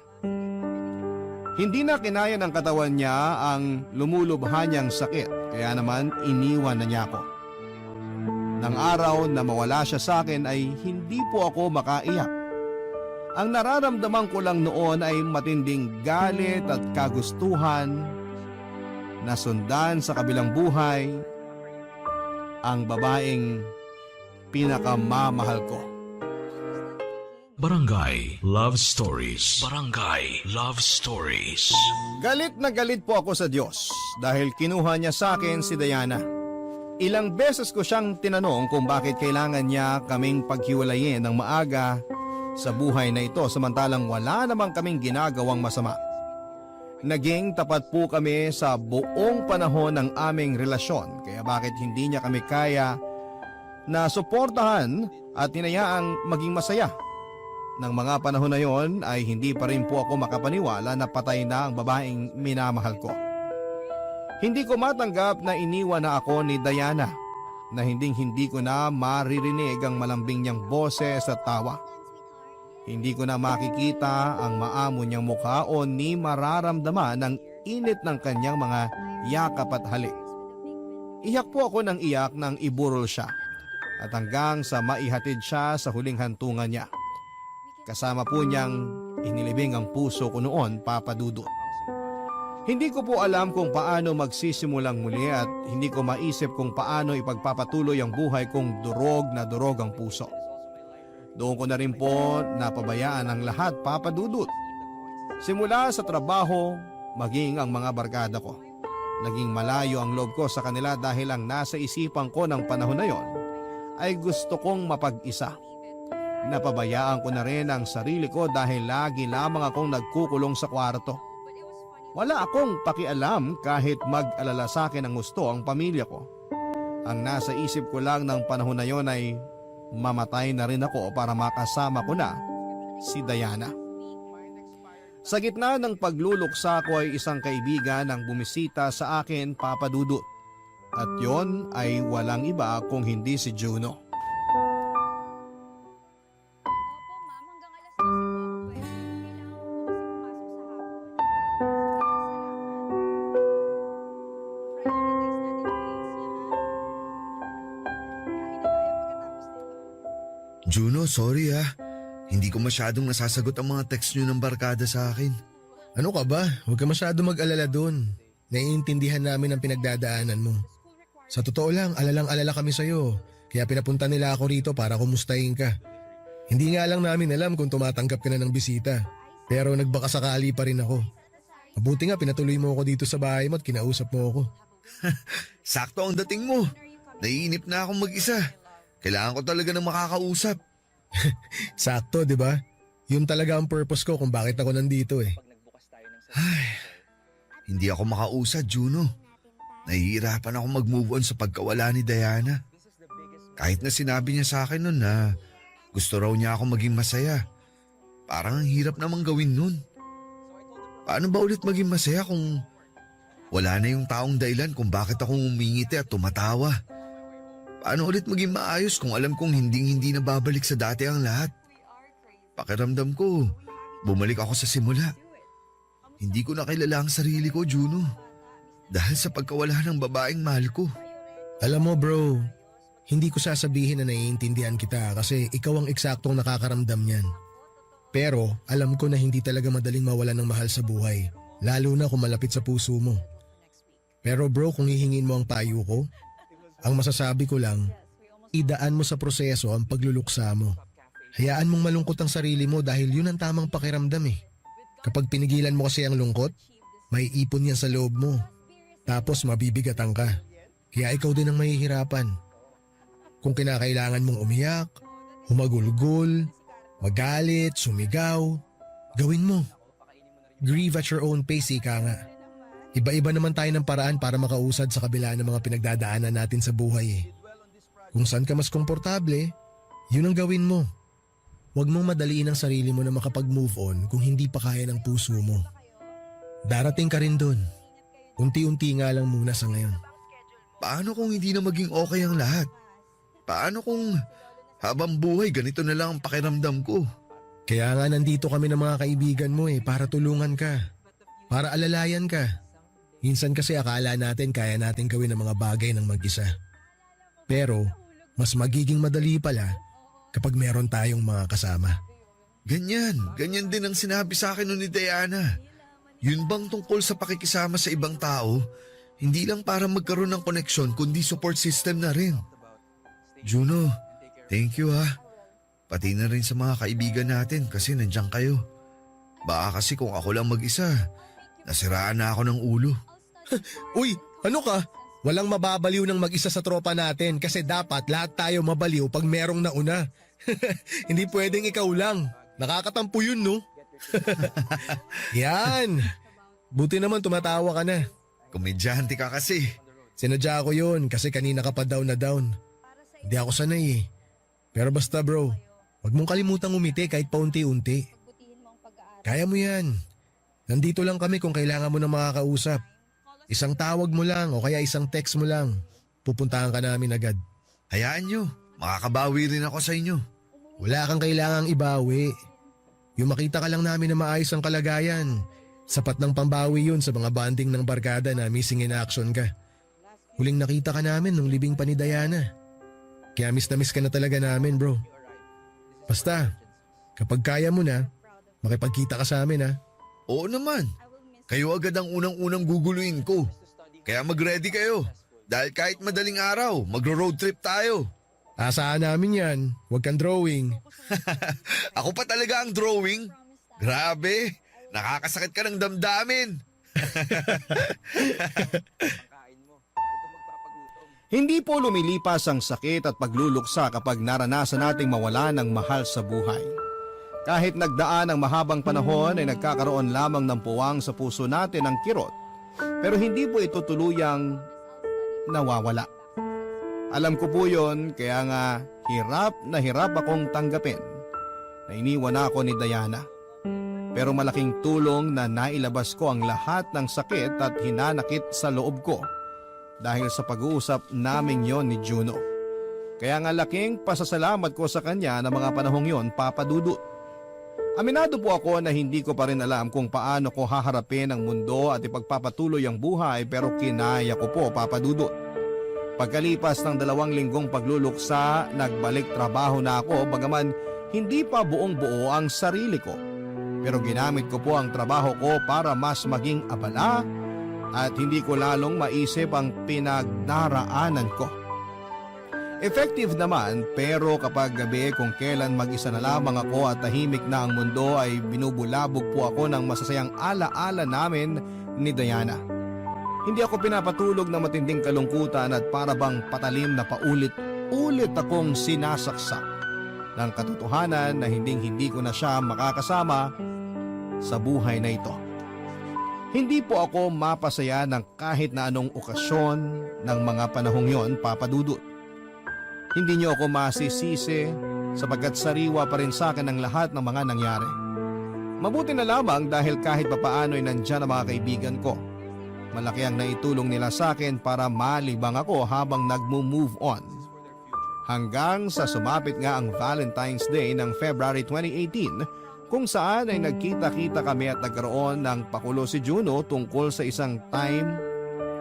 Hindi na kinaya ng katawan niya ang lumulubha niyang sakit, kaya naman iniwan na niya ako. Nang araw na mawala siya sa akin ay hindi po ako makaiyak. Ang nararamdaman ko lang noon ay matinding galit at kagustuhan nasundan sa kabilang buhay ang babaeng pinakamamahal ko. Barangay Love Stories. Barangay Love Stories. Galit na galit po ako sa Diyos dahil kinuha niya sa akin si Diana. Ilang beses ko siyang tinanong kung bakit kailangan niya kaming paghiwalayin ng maaga sa buhay na ito samantalang wala namang kaming ginagawang masama. Naging tapat po kami sa buong panahon ng aming relasyon kaya bakit hindi niya kami kaya na suportahan at hinayaang maging masaya. Nang mga panahon na yon ay hindi pa rin po ako makapaniwala na patay na ang babaeng minamahal ko. Hindi ko matanggap na iniwan na ako ni Diana na hindi ko na maririnig ang malambing niyang boses at tawa. Hindi ko na makikita ang maamo niyang mukha o ni mararamdaman ang init ng kanyang mga yakap at halik. Iyak po ako ng iyak nang iburol siya at hanggang sa maihatid siya sa huling hantungan niya. Kasama po niyang inilibing ang puso ko noon, Papa Dudut. Hindi ko po alam kung paano magsisimulang muli at hindi ko maisip kung paano ipagpapatuloy ang buhay kong durog na durog ang puso. Doon ko na rin po napabayaan ang lahat, Papa Dudut. Simula sa trabaho, maging ang mga barkada ko. Naging malayo ang loob ko sa kanila dahil ang nasa isipan ko ng panahon na yon ay gusto kong mapag-isa. Napabayaan ko na rin ang sarili ko dahil lagi lamang akong nagkukulong sa kwarto. Wala akong pakialam kahit mag-alala sa akin ang gusto ang pamilya ko. Ang nasa isip ko lang ng panahon na yon ay mamatay na rin ako para makasama ko na si Diana. Sa gitna ng pagluluksa ko ay isang kaibigan ang bumisita sa akin, Papa Dudut. At yon ay walang iba kung hindi si Juno. Juno, sorry ah. Hindi ko masyadong nasasagot ang mga text nyo ng barkada sa akin. Ano ka ba? Huwag ka masyado mag-alala dun. Naiintindihan namin ang pinagdadaanan mo. Sa totoo lang, alalang-alala kami sa'yo. Kaya pinapunta nila ako rito para kumustahin ka. Hindi nga lang namin alam kung tumatanggap ka na ng bisita. Pero nagbakasakali pa rin ako. Mabuti nga pinatuloy mo ako dito sa bahay mo at kinausap mo ako. Sakto ang dating mo. Naiinip na akong mag-isa. Kailangan ko talaga ng makakausap. Sakto, di ba? Yun talaga ang purpose ko kung bakit ako nandito eh. Hindi ako makausad, Juno. Nahihirapan ako mag-move on sa pagkawala ni Diana. Kahit na sinabi niya sa akin nun na gusto raw niya ako maging masaya. Parang ang hirap namang gawin nun. Paano ba ulit maging masaya kung wala na yung taong dahilan kung bakit ako umingiti at tumatawa? Paano ulit maging maayos kung alam kong hindi na babalik sa dati ang lahat? Pakiramdam ko, bumalik ako sa simula. Hindi ko na kilala ang sarili ko, Juno. Dahil sa pagkawala ng babaeng mahal ko. Alam mo bro, hindi ko sasabihin na naiintindihan kita kasi ikaw ang eksaktong nakakaramdam niyan. Pero alam ko na hindi talaga madaling mawalan ng mahal sa buhay, lalo na kung malapit sa puso mo. Pero bro, kung hihingin mo ang payo ko, ang masasabi ko lang, idaan mo sa proseso ang pagluluksa mo. Hayaan mong malungkot ang sarili mo dahil yun ang tamang pakiramdam eh. Kapag pinigilan mo kasi ang lungkot, may ipon yan sa loob mo. Tapos mabibigatan ka. Kaya ikaw din ang mahihirapan. Kung kinakailangan mong umiyak, humagulgol, magalit, sumigaw, gawin mo. Grieve at your own pace, ika nga. Iba-iba naman tayo ng paraan para makausad sa kabila ng mga pinagdadaanan natin sa buhay eh. Kung saan ka mas komportable, yun ang gawin mo. Huwag mong madaliin ang sarili mo na makapag-move on kung hindi pa kaya ng puso mo. Darating ka rin dun. Unti-unti nga lang muna sa ngayon. Paano kung hindi na maging okay ang lahat? Paano kung habang buhay ganito na lang ang pakiramdam ko? Kaya nga nandito kami ng mga kaibigan mo eh para tulungan ka. Para alalayan ka. Minsan kasi akala natin kaya natin gawin ang mga bagay ng mag-isa. Pero mas magiging madali pala kapag meron tayong mga kasama. Ganyan din ang sinabi sa akin nun ni Diana. Yun bang tungkol sa pakikisama sa ibang tao, Hindi lang para magkaroon ng koneksyon kundi support system na rin. Juno, thank you ha. Pati na rin sa mga kaibigan natin kasi nandiyan kayo. Baka kasi kung ako lang mag-isa, nasiraan na ako ng ulo. Uy, ano ka? Walang mababaliw ng mag-isa sa tropa natin kasi dapat lahat tayo mabaliw pag merong nauna. Hindi pwedeng ikaw lang. Nakakatampo yun, no? Yan. Buti naman tumatawa ka na. Komedyante ka kasi. Sinadya ko yun kasi kanina ka pa down na down. Hindi ako sanay eh. Pero basta bro, huwag mong kalimutang umiti kahit paunti-unti. Kaya mo yan. Nandito lang kami kung kailangan mo na makakausap. Isang tawag mo lang o kaya isang text mo lang. Pupuntahan ka namin agad. Hayaan nyo, makakabawi rin ako sa inyo. Wala kang kailangang ibawi. Yung makita ka lang namin na maayos ang kalagayan. Sapat ng pambawi yun sa mga banding ng barkada na missing in action ka. Huling nakita ka namin nung libing pa ni Diana. Kaya miss na miss ka na talaga namin bro. Basta, kapag kaya mo na, makipagkita ka sa amin ha. Oo naman. Kayo agad ang unang-unang guguluin ko. Kaya mag-ready kayo. Dahil kahit madaling araw, magro-road trip tayo. Asahan namin yan. Huwag kang drawing. Ako pa talaga ang drawing. Grabe, nakakasakit ka ng damdamin. Hindi po lumilipas ang sakit at pagluluksa kapag naranasan nating mawala ng mahal sa buhay. Kahit nagdaan ang mahabang panahon ay nagkakaroon lamang ng puwang sa puso natin ang kirot, pero hindi po ito tuluyang nawawala. Alam ko po yun, kaya nga hirap akong tanggapin na iniwan ako ni Diana. Pero malaking tulong na nailabas ko ang lahat ng sakit at hinanakit sa loob ko dahil sa pag-uusap naming yon ni Juno. Kaya nga laking pasasalamat ko sa kanya na mga panahong yon, Papa Dudut. Aminado po ako na hindi ko pa rin alam kung paano ko haharapin ang mundo at ipagpapatuloy ang buhay, pero kinaya ko po, Papa Dudut. Pagkalipas ng 2 linggong pagluluksa, nagbalik trabaho na ako bagaman hindi pa buong buo ang sarili ko. Pero ginamit ko po ang trabaho ko para mas maging abala at hindi ko lalong maisip ang pinagdaraanan ko. Effective naman, pero kapag gabi kung kailan mag-isa na lamang ako at tahimik na ang mundo ay binubulabog po ako ng masasayang alaala namin ni Diana. Hindi ako pinapatulog ng matinding kalungkutan at para bang patalim na paulit-ulit akong sinasaksak ng katotohanan na hindi ko na siya makakasama sa buhay na ito. Hindi po ako mapasaya ng kahit na anong okasyon ng mga panahong yon, Papa Dudut. Hindi niyo ako masisisi sapagkat sariwa pa rin sa akin ang lahat ng mga nangyari. Mabuti na lamang dahil kahit papaano ay nandyan ang mga kaibigan ko. Malaki ang naitulong nila sa akin para malibang ako habang nagmo-move on. Hanggang sa sumapit nga ang Valentine's Day ng February 2018 kung saan ay nagkita-kita kami at nagkaroon ng pakulo si Juno tungkol sa isang time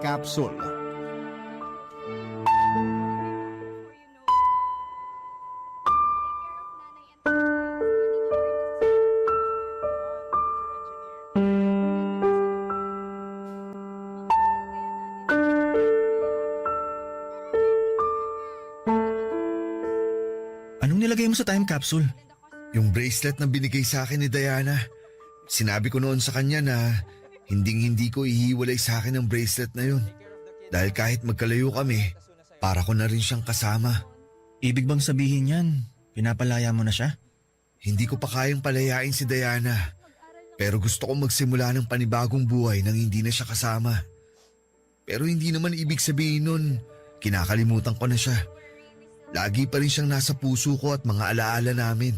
capsule. Anong nilagay mo sa time capsule? Yung bracelet na binigay sa akin ni Diana. Sinabi ko noon sa kanya na hindi ko ihiwalay sa akin ang bracelet na yun. Dahil kahit magkalayo kami, para ko na rin siyang kasama. Ibig bang sabihin yan, pinapalaya mo na siya? Hindi ko pa kayang palayain si Diana. Pero gusto kong magsimula ng panibagong buhay nang hindi na siya kasama. Pero hindi naman ibig sabihin nun, kinakalimutan ko na siya. Lagi pa rin siyang nasa puso ko at mga alaala namin.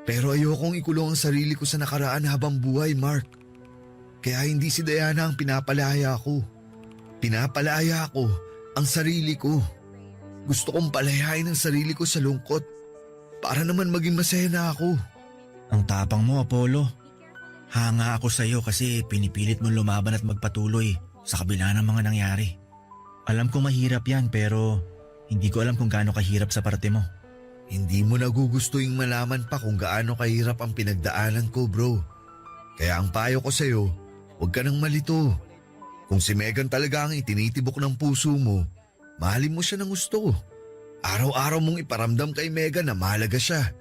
Pero ayokong ikulong ang sarili ko sa nakaraan habang buhay, Mark. Kaya hindi si Diana ang pinapalaya ko. Pinapalaya ko ang sarili ko. Gusto kong palayain ang sarili ko sa lungkot para naman maging masaya na ako. Ang tapang mo, Apollo. Hanga ako sa iyo kasi pinipilit mong lumaban at magpatuloy sa kabila ng mga nangyari. Alam ko mahirap yan pero hindi ko alam kung gaano kahirap sa parte mo. Hindi mo nagugustuhin malaman pa kung gaano kahirap ang pinagdaanan ko, bro. Kaya ang payo ko sa'yo, huwag ka nang malito. Kung si Megan talaga ang itinitibok ng puso mo, mahalin mo siya ng gusto. Araw-araw mong iparamdam kay Megan na mahalaga siya,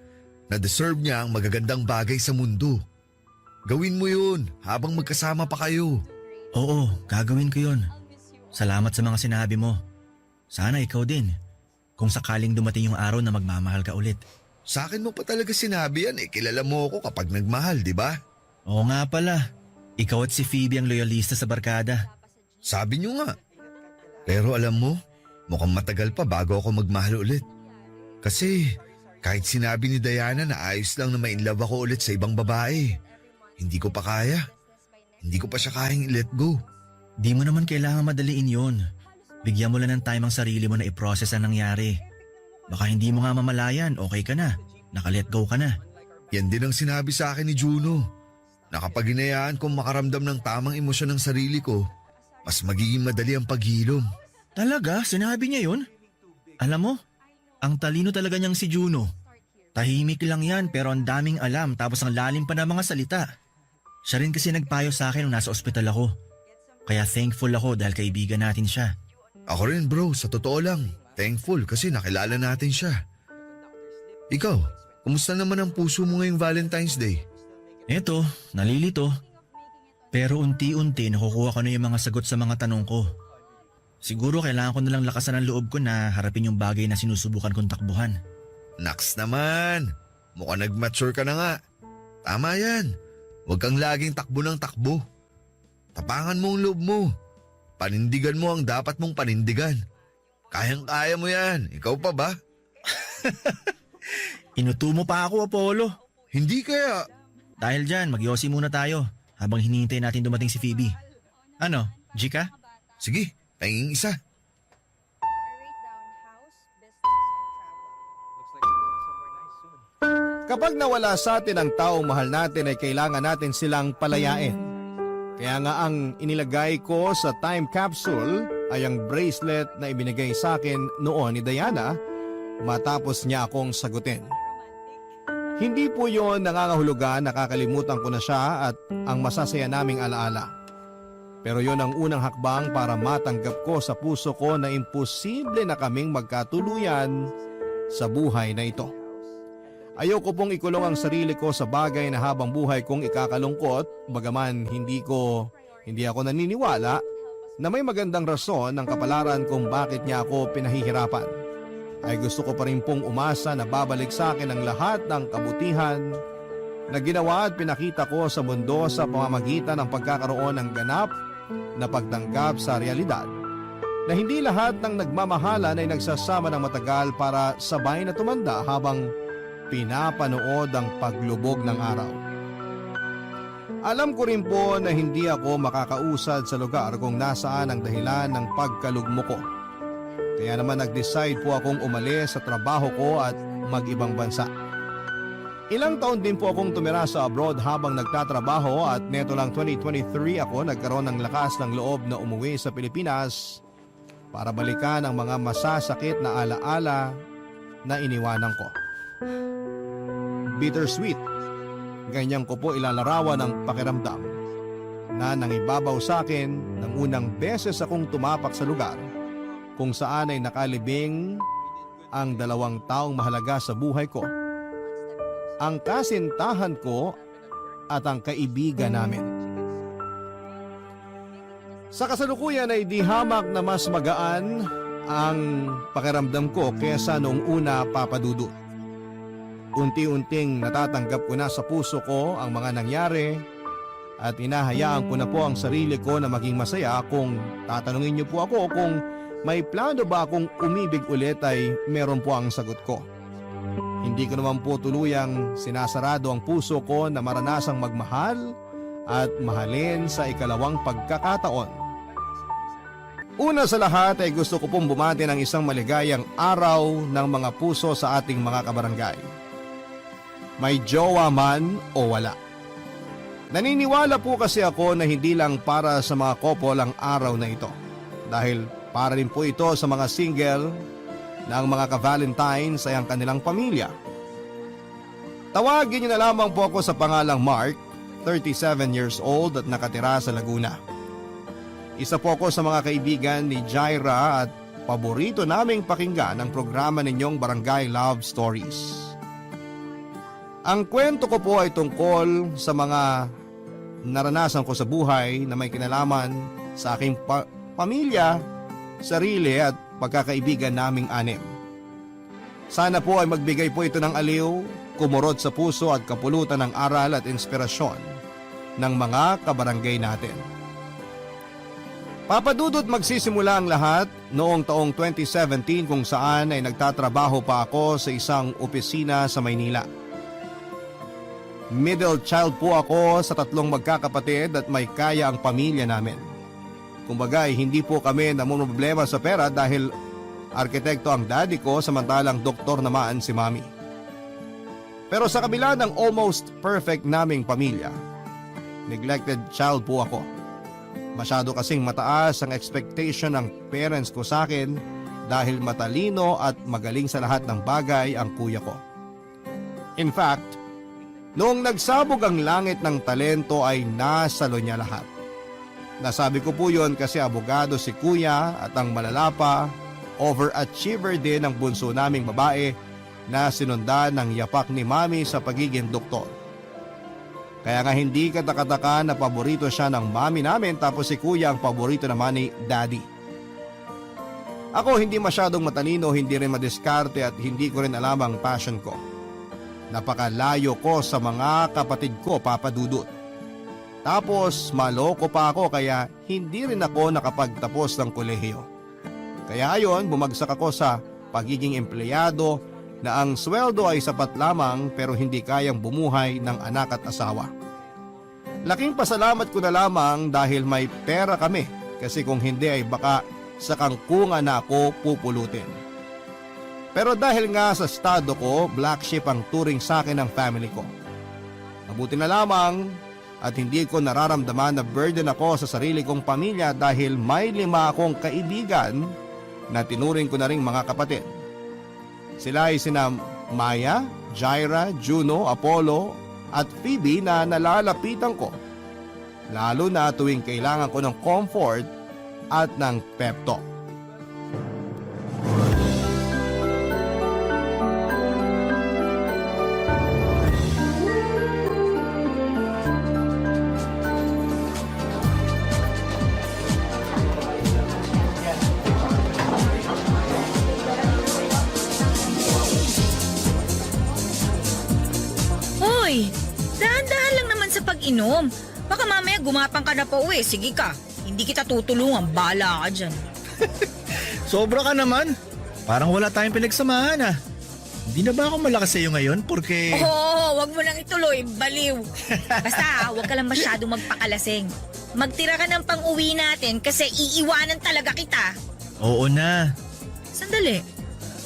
na deserve niya ang magagandang bagay sa mundo. Gawin mo yun habang magkasama pa kayo. Oo, gagawin ko yun. Salamat sa mga sinabi mo. Sana ikaw din. Kung sakaling dumating yung araw na magmamahal ka ulit. Sa akin mo pa talaga sinabi yan, kilala mo ako kapag nagmahal, di ba? Oo nga pala. Ikaw at si Phoebe ang loyalista sa barkada. Sabi niyo nga. Pero alam mo, mukhang matagal pa bago ako magmahal ulit. Kasi kahit sinabi ni Diana na ayos lang na ma-inlove ako ulit sa ibang babae, hindi ko pa kaya. Hindi ko pa siya kayang i-let go. Di mo naman kailangan madaliin yun. Bigyan mo lang ng time ang sarili mo na i-process ang nangyari. Baka hindi mo nga mamalayan, okay ka na. Naka-let go ka na. Yan din ang sinabi sa akin ni Juno. Na kapag hinayaan kong makaramdam ng tamang emosyon ng sarili ko, mas magiging madali ang paghilom. Talaga? Sinabi niya yun? Alam mo, ang talino talaga niyang si Juno. Tahimik lang yan pero ang daming alam tapos ang lalim pa ng mga salita. Siya rin kasi nagpayo sa akin nung nasa ospital ako. Kaya thankful ako dahil kaibigan natin siya. Ako rin bro, sa totoo lang. Thankful kasi nakilala natin siya. Ikaw, kumusta naman ang puso mo ngayong Valentine's Day? Eto, nalilito. Pero unti-unti nakukuha ko na yung mga sagot sa mga tanong ko. Siguro kailangan ko nalang lakasan ang loob ko na harapin yung bagay na sinusubukan kong takbuhan. Naks naman, mukhang nag-mature ka na nga. Tama yan, huwag kang laging takbo ng takbo. Tapangan mo ang loob mo. Panindigan mo ang dapat mong panindigan. Kayang-kaya mo yan, ikaw pa ba? Inuto mo pa ako, Apollo. Hindi kaya. Dahil dyan, magyosi muna tayo habang hinihintay natin dumating si Phoebe. Ano, Jika? Sige, tanging isa. Kapag nawala sa atin ang taong mahal natin ay kailangan natin silang palayain. Kaya nga ang inilagay ko sa time capsule ay ang bracelet na ibinigay sa akin noon ni Diana matapos niya akong sagutin. Hindi po yon nangangahulugan, nakakalimutan ko na siya at ang masasaya naming alaala. Pero yon ang unang hakbang para matanggap ko sa puso ko na imposible na kaming magkatuluyan sa buhay na ito. Ayoko pong ikulong ang sarili ko sa bagay na habang buhay kong ikakalungkot, bagaman hindi ako naniniwala na may magandang rason ng kapalaran kung bakit niya ako pinahihirapan. Ay gusto ko pa rin pong umasa na babalik sa akin ang lahat ng kabutihan na ginawa at pinakita ko sa mundo sa pamamagitan ng pagkakaroon ng ganap na pagtanggap sa realidad. Na hindi lahat ng nagmamahalan ay nagsasama ng matagal para sabay na tumanda habang pinapanood ang paglubog ng araw. Alam ko rin po na hindi ako makakausad sa lugar kung nasaan ang dahilan ng pagkalugmo ko. Kaya naman nag-decide po akong umalis sa trabaho ko at mag-ibang bansa. Ilang taon din po akong tumira sa abroad habang nagtatrabaho at neto lang 2023 ako nagkaroon ng lakas ng loob na umuwi sa Pilipinas para balikan ang mga masasakit na alaala na iniwanan ko. Bittersweet, ganyan ko po ilalarawan ang pakiramdam na nangibabaw sa akin ng unang beses akong tumapak sa lugar kung saan ay nakalibing ang dalawang taong mahalaga sa buhay ko. Ang kasintahan ko at ang kaibigan namin. Sa kasalukuyan ay di hamak na mas magaan ang pakiramdam ko kesa noong una, Papa Dudut. Unti-unting natatanggap ko na sa puso ko ang mga nangyari at inahayaan ko na po ang sarili ko na maging masaya. Kung tatanungin niyo po ako kung may plano ba akong umibig ulit ay meron po ang sagot ko. Hindi ko naman po tuluyang sinasarado ang puso ko na maranasang magmahal at mahalin sa ikalawang pagkakataon. Una sa lahat ay gusto ko pong bumati ng isang maligayang araw ng mga puso sa ating mga kabarangay. May jowa man o wala. Naniniwala po kasi ako na hindi lang para sa mga couple ang araw na ito. Dahil para rin po ito sa mga single na ang mga ka-Valentines ay ang kanilang pamilya. Tawagin niyo na lamang po ako sa pangalang Mark, 37 years old at nakatira sa Laguna. Isa po ako sa mga kaibigan ni Jaira at paborito naming pakinggan ang programa ninyong Barangay Love Stories. Ang kwento ko po ay tungkol sa mga naranasan ko sa buhay na may kinalaman sa aking pamilya, sarili at pagkakaibigan naming anim. Sana po ay magbigay po ito ng aliw, kumurot sa puso at kapulutan ng aral at inspirasyon ng mga kabarangay natin. Papadudot magsisimula ang lahat noong taong 2017 kung saan ay nagtatrabaho pa ako sa isang opisina sa Maynila. Middle child po ako sa 3 magkakapatid at may kaya ang pamilya namin. Kumbaga hindi po kami namumroblema sa pera dahil arkitekto ang daddy ko samantalang doktor naman si mami. Pero sa kabila ng almost perfect naming pamilya, neglected child po ako. Masyado kasing mataas ang expectation ng parents ko sa akin dahil matalino at magaling sa lahat ng bagay ang kuya ko. In fact, noong nagsabog ang langit ng talento ay nasalo niya lahat. Nasabi ko po yun kasi abogado si kuya at ang malala pa, overachiever din ang bunso naming babae na sinundan ng yapak ni mami sa pagiging doktor. Kaya nga hindi katakataka na paborito siya ng mami namin tapos si kuya ang paborito naman ni daddy. Ako hindi masyadong matalino, hindi rin madiskarte at hindi ko rin alam ang passion ko. Napakalayo ko sa mga kapatid ko, Papa Dudut. Tapos maloko pa ako kaya hindi rin ako nakapagtapos ng kolehiyo. Kaya ayon bumagsak ako sa pagiging empleyado na ang sweldo ay sapat lamang pero hindi kayang bumuhay ng anak at asawa. Laking pasalamat ko na lamang dahil may pera kami kasi kung hindi ay baka sa kangkungan na ako pupulutin. Pero dahil nga sa estado ko, black sheep ang turing sa akin ng family ko. Mabuti na lamang at hindi ko nararamdaman na burden ako sa sarili kong pamilya dahil may 5 akong kaibigan na tinuring ko na ring mga kapatid. Sila ay sina Maya, Jaira, Juno, Apollo at Phoebe na nalalapitan ko. Lalo na tuwing kailangan ko ng comfort at ng pep talk. Hoy, dahan-dahan lang naman sa pag-inom. Baka mamaya gumapang ka na pa uwi. Sige ka, hindi kita tutulungan. Bahala ka dyan. Sobra ka naman. Parang wala tayong pinagsamahan ah. Hindi na ba ako malakas sa'yo ngayon porque... Oo, wag mo nang ituloy. Baliw. Basta, wag ka lang masyadong magpakalasing. Magtira ka ng pang-uwi natin kasi iiwanan talaga kita. Oo na. Sandali.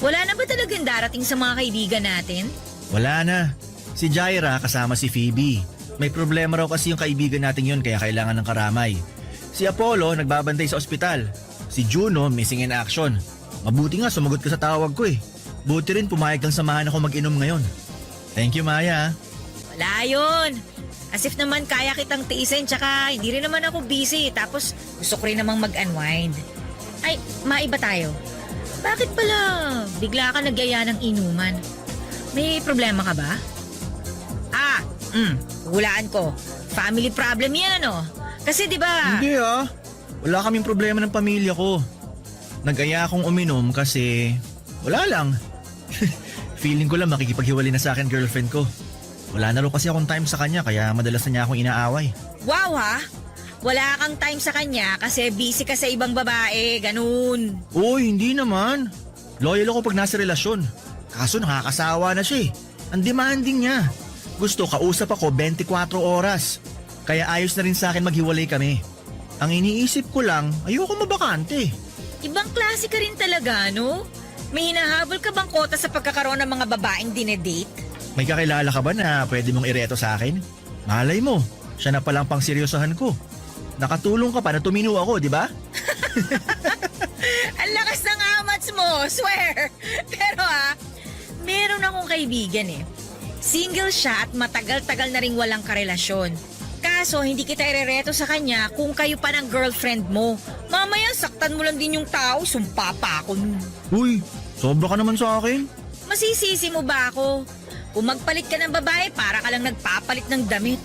Wala na ba talagang darating sa mga kaibigan natin? Wala na. Si Jaira kasama si Phoebe. May problema raw kasi yung kaibigan natin yun kaya kailangan ng karamay. Si Apollo nagbabantay sa ospital. Si Juno missing in action. Mabuti nga sumagot ka sa tawag ko eh. Buti rin pumayag kang samahan ako mag-inom ngayon. Thank you, Maya. Wala yun. As if naman kaya kitang tiisin tsaka hindi rin naman ako busy. Tapos gusto ko rin namang mag-unwind. Ay, maiba tayo. Bakit pala bigla ka nagyaya ng inuman? May problema ka ba? Hulaan ko. Family problem yan, oh. Kasi di ba? Hindi ah. Wala kaming problema ng pamilya ko. Nag-aya akong uminom kasi wala lang. Feeling ko lang makikipaghiwalay na sa akin girlfriend ko. Wala na rin kasi akong time sa kanya kaya madalas na niya akong inaaway. Wow ha? Wala kang time sa kanya kasi busy ka sa ibang babae, ganun. Uy, hindi naman. Loyal ako pag nasa relasyon. Kaso nakakasawa na siya eh. Ang demanding niya. Gusto kausap ako 24 oras. Kaya ayos na rin sa akin maghiwalay kami. Ang iniisip ko lang, ayoko mabakante. Ibang klase ka rin talaga, no? May hinahabol ka bang kota sa pagkakaroon ng mga babaeng dinedate? May kakilala ka ba na pwede mong ireto sa akin? Malay mo, siya na palang pang seryosohan ko. Nakatulong ka pa na tumino ako, di ba? Ang lakas ng amats mo, swear! Pero meron akong kaibigan eh. Single siya at matagal-tagal na ring walang karelasyon. Kaso hindi kita irereto sa kanya kung kayo pa ng girlfriend mo. Mamaya saktan mo lang din yung tao, sumpa pa ako nun. Uy, sobra ka naman sa akin. Masisisi mo ba ako? Kung magpalit ka ng babae, para ka lang nagpapalit ng damit.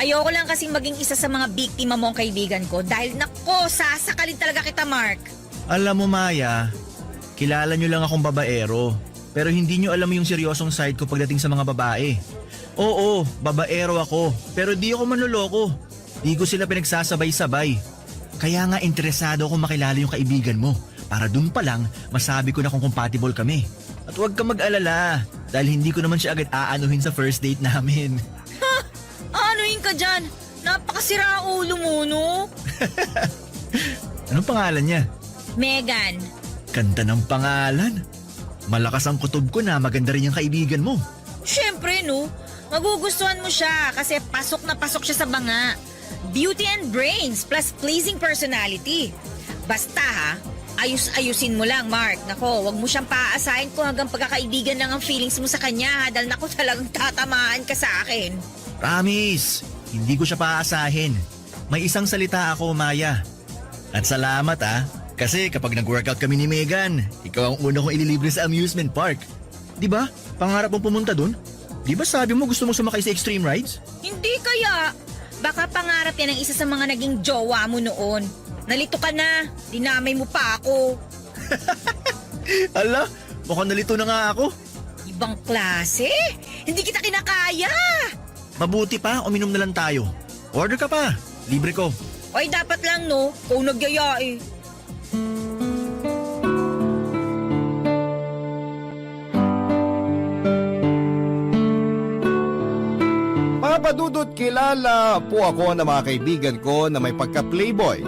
Ayoko lang kasing maging isa sa mga biktima mo ang kaibigan ko dahil nako, sasakalin talaga kita, Mark. Alam mo Maya, kilala nyo lang akong babaero. Pero hindi nyo alam yung seryosong side ko pagdating sa mga babae. Oo, babaero ako. Pero di ako manloloko. Di ko sila pinagsasabay-sabay. Kaya nga interesado ako makilala yung kaibigan mo. Para dun pa lang, masabi ko na kung compatible kami. At huwag ka mag-alala. Dahil hindi ko naman siya agad aanuhin sa first date namin. Anuhin ka dyan? Napakasira ulo mo, no? Anong pangalan niya? Megan. Ganda ng pangalan. Malakas ang kutob ko na maganda rin yung kaibigan mo. Siyempre, no? Magugustuhan mo siya kasi pasok na pasok siya sa banga. Beauty and brains plus pleasing personality. Basta ha, ayus-ayusin mo lang, Mark. Nako, wag mo siyang paaasahin kung hanggang pagkakaibigan lang ang feelings mo sa kanya ha, dahil nako talagang tatamaan ka sa akin. Promise, hindi ko siya paaasahin. May isang salita ako, Maya. At salamat kasi kapag nag-workout kami ni Megan, ikaw ang una kong ililibre sa amusement park. Di ba? Pangarap mong pumunta dun? Di ba sabi mo gusto mong sumakay sa extreme rides? Hindi kaya. Baka pangarap yan ng isa sa mga naging jowa mo noon. Nalito ka na, dinamay mo pa ako. Ala, mukhang nalito na nga ako. Ibang klase? Hindi kita kinakaya. Mabuti pa, uminom na lang tayo. Order ka pa, libre ko. Ay, dapat lang no, kung nagyaya eh. Papadudot, kilala po ako ng mga kaibigan ko na may pagka-playboy.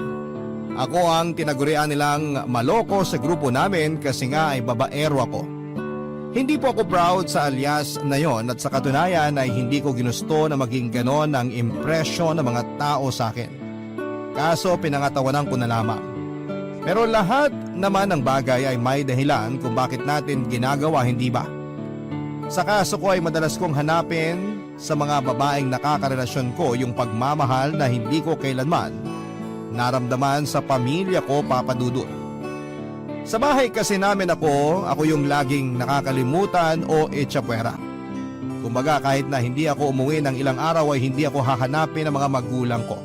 Ako ang tinagurian nilang maloko sa grupo namin kasi nga ay babaero ako. Hindi po ako proud sa alias na yon at sa katunayan ay hindi ko ginusto na maging ganon ang impresyon ng mga tao sa akin. Kaso pinangatawanan ko na lamang. Pero lahat naman ng bagay ay may dahilan kung bakit natin ginagawa, hindi ba? Sa kaso ko ay madalas kong hanapin sa mga babaeng nakakarelasyon ko yung pagmamahal na hindi ko kailanman naramdaman sa pamilya ko, Papa Dudut. Sa bahay kasi namin ako yung laging nakakalimutan o etsapwera. Kumbaga kahit na hindi ako umuwi ng ilang araw ay hindi ako hahanapin ng mga magulang ko.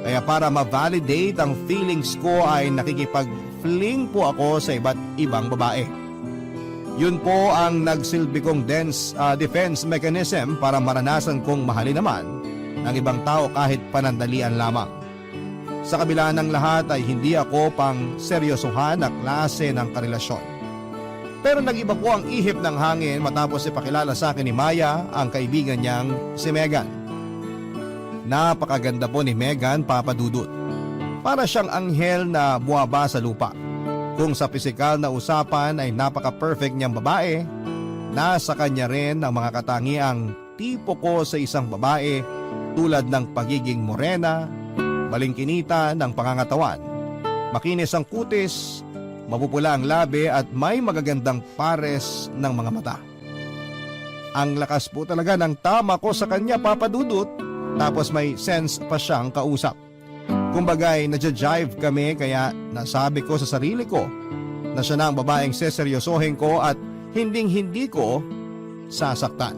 Kaya para ma-validate ang feelings ko ay nakikipag-fling po ako sa iba't ibang babae. Yun po ang nagsilbi kong defense mechanism para maranasan kong mahalin naman ng ibang tao kahit panandalian lamang. Sa kabila ng lahat ay hindi ako pang seryosohan na klase ng karelasyon. Pero nag-iba po ang ihip ng hangin matapos ipakilala sa akin ni Maya ang kaibigan niyang si Megan. Napakaganda po ni Megan, Papa Dudut. Para siyang anghel na buwaba sa lupa. Kung sa pisikal na usapan ay napaka-perfect niyang babae, nasa kanya rin ang mga katangiang tipo ko sa isang babae tulad ng pagiging morena, balingkinita ng pangangatawan, makinis ang kutis, mapupula ang labi at may magagandang pares ng mga mata. Ang lakas po talaga ng tama ko sa kanya, Papa Dudut, tapos may sense pa siyang kausap. Kumbagay, nadja-jive kami kaya nasabi ko sa sarili ko na siya na ang babaeng seseryosohin ko at hinding-hindi ko sasaktan.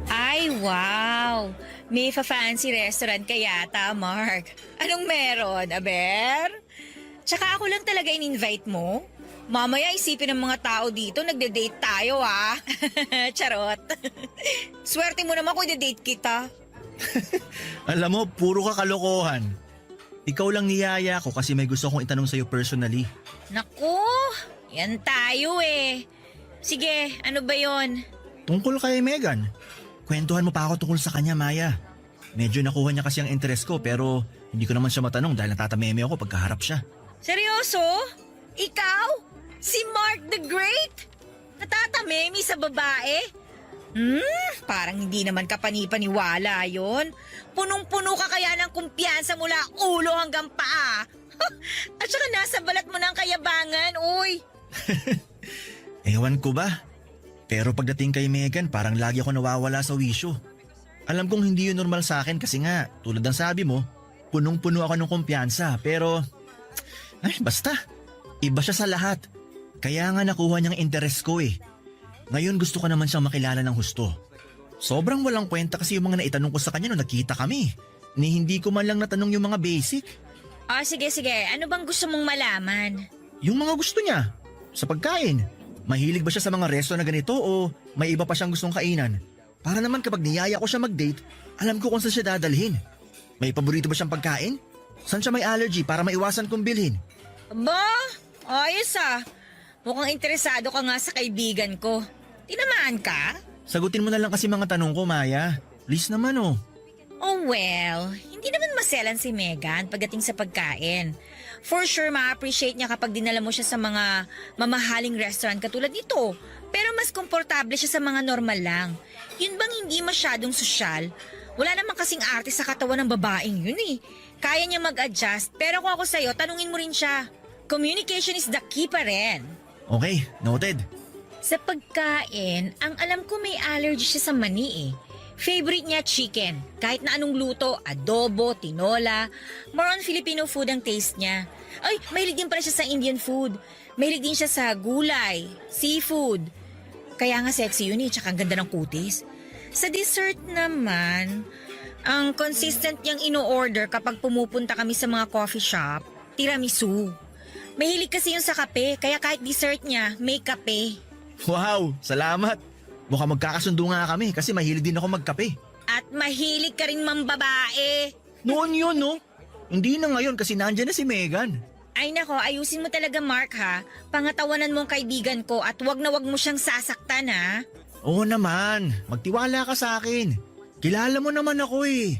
Ay, wow! May fa-fancy restaurant ka yata, Mark. Anong meron, Aber? Tsaka ako lang talaga in-invite mo? Mamaya isipin ng mga tao dito, nagde-date tayo Charot. Swerte mo naman kung i-date kita. Alam mo, puro ka kalokohan. Ikaw lang niyaya ko kasi may gusto kong itanong sa'yo personally. Naku, yan tayo eh. Sige, ano ba yon? Tungkol kay Megan. Kwentuhan mo pa ako tungkol sa kanya, Maya. Medyo nakuha niya kasi ang interest ko pero hindi ko naman siya matanong dahil natatameme ako pagkaharap siya. Seryoso? Ikaw? Si Mark the Great? Natatamemi sa babae? Parang hindi naman kapanipaniwala yon. Punong-puno ka kaya ng kumpiyansa mula ulo hanggang paa. At saka nasa balat mo ng kayabangan, uy. Ewan ko ba? Pero pagdating kay Megan, parang lagi ako nawawala sa wisyo. Alam kong hindi yun normal sa akin kasi nga, tulad ng sabi mo, punong-puno ako ng kumpiyansa. Pero, ay basta, iba siya sa lahat. Kaya nga nakuha niyang interes ko eh. Ngayon gusto ko naman siyang makilala ng husto. Sobrang walang kwenta kasi yung mga naitanong ko sa kanya nung nagkita kami. Ni hindi ko man lang natanong yung mga basic. Sige. Ano bang gusto mong malaman? Yung mga gusto niya, sa pagkain. Mahilig ba siya sa mga resto na ganito o may iba pa siyang gustong kainan? Para naman kapag niyaya ko siya mag-date, alam ko kung saan siya dadalhin. May paborito ba siyang pagkain? Saan siya may allergy para maiwasan kong bilhin? Aba, ayos ah. Mukhang interesado ka nga sa kaibigan ko. Tinamaan ka? Sagutin mo na lang kasi mga tanong ko, Maya. Please naman oh. Oh well, hindi naman maselan si Megan pagdating sa pagkain. For sure, ma-appreciate niya kapag dinala mo siya sa mga mamahaling restaurant katulad nito. Pero mas komportable siya sa mga normal lang. Yun bang hindi masyadong sosyal? Wala naman kasing arte sa katawan ng babaeng yun eh. Kaya niya mag-adjust, pero kung ako sa'yo, tanungin mo rin siya. Communication is the key pa rin. Okay, noted. Sa pagkain, ang alam ko may allergy siya sa mani eh. Favorite niya chicken. Kahit na anong luto, adobo, tinola. More on Filipino food ang taste niya. Ay, mahilig din pala siya sa Indian food. Mahilig din siya sa gulay, seafood. Kaya nga sexy yun eh, tsaka ang ganda ng kutis. Sa dessert naman, ang consistent niyang ino-order kapag pumupunta kami sa mga coffee shop, tiramisu. Mahilig kasi yun sa kape, kaya kahit dessert niya, may kape. Wow, salamat. Mukhang magkakasundo nga kami kasi mahilig din ako magkape. At mahilig ka rin mambabae. Noon yun, no? Hindi na ngayon kasi nandyan na si Megan. Ay nako, ayusin mo talaga Mark ha. Pangatawanan mo ang kaibigan ko at wag na wag mo siyang sasaktan ha. Oo naman, magtiwala ka sa akin. Kilala mo naman ako eh.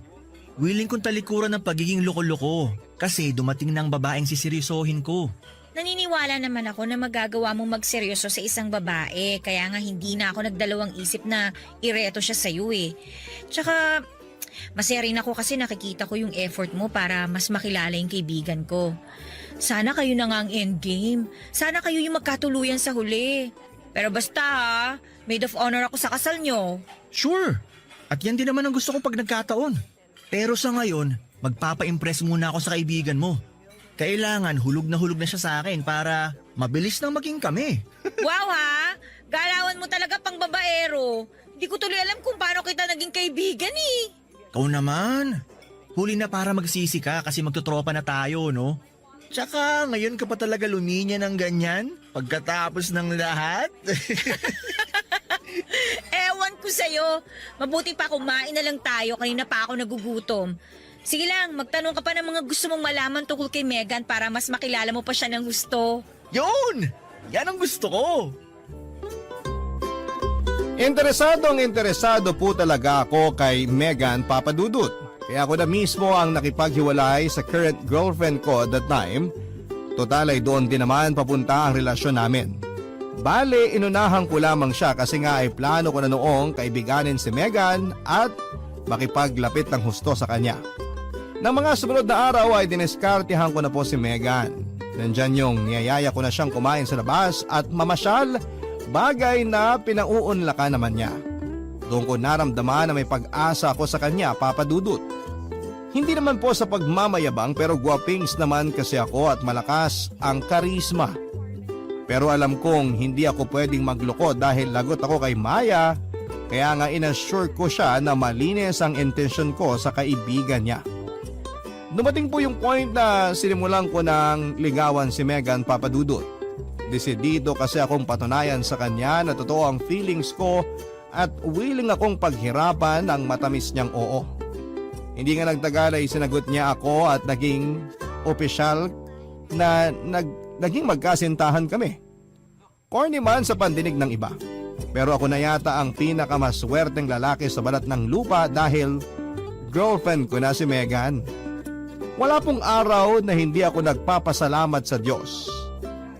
Willing kong talikuran ng pagiging loko-loko kasi dumating na ang babaeng siseryosohin ko. Naniniwala naman ako na magagawa mong magseryoso sa isang babae. Kaya nga hindi na ako nagdalawang isip na ireto siya sa'yo eh. Tsaka, masaya rin ako kasi nakikita ko yung effort mo para mas makilala yung kaibigan ko. Sana kayo na nga ang endgame. Sana kayo yung magkatuluyan sa huli. Pero basta ha, maid of honor ako sa kasal nyo. Sure, at yan din naman ang gusto ko pag nagkataon. Pero sa ngayon, magpapa-impress muna ako sa kaibigan mo. Kailangan hulog na siya sa akin para mabilis nang maging kami. Wow ha, galawan mo talaga pang babaero. Hindi ko tuloy alam kung paano kita naging kaibigan eh. Ikaw naman, huli na para magsisi ka kasi magtutropa na tayo, no? Tsaka ngayon ka pa talaga luminya ng ganyan pagkatapos ng lahat. Ewan ko sa'yo. Mabuti pa kumain na lang tayo, kanina pa ako nagugutom. Sige lang, magtanong ka pa ng mga gusto mong malaman tungkol kay Megan para mas makilala mo pa siya ng gusto. Yun! Yan ang gusto ko! Interesado po talaga ako kay Megan Papadudut. Kaya ako na mismo ang nakipaghiwalay sa current girlfriend ko at that time. Total ay doon din naman papunta ang relasyon namin. Bale, inunahan ko lamang siya kasi nga ay plano ko na noong kaibiganin si Megan at makipaglapit ng husto sa kanya. Nang mga sumunod na araw ay dineskartihan ko na po si Megan. Nandyan yung niyayaya ko na siyang kumain sa labas at mamasyal, bagay na pinauunlakan naman niya. Doon ko naramdaman na may pag-asa ako sa kanya, Papadudut. Hindi naman po sa pagmamayabang pero guwapings naman kasi ako at malakas ang karisma. Pero alam kong hindi ako pwedeng magloko dahil lagot ako kay Maya, kaya nga inassure ko siya na malinis ang intensyon ko sa kaibigan niya. Dumating po yung point na sinimulan ko ng ligawan si Megan, Papadudut. Desidido kasi akong patunayan sa kanya na totoo ang feelings ko at willing akong paghirapan ang matamis niyang oo. Hindi nga nagtagal ay sinagot niya ako at naging opisyal na naging magkasintahan kami. Corny man sa pandinig ng iba. Pero ako na yata ang pinakamaswerteng lalaki sa balat ng lupa dahil girlfriend ko na si Megan. Wala pong araw na hindi ako nagpapasalamat sa Diyos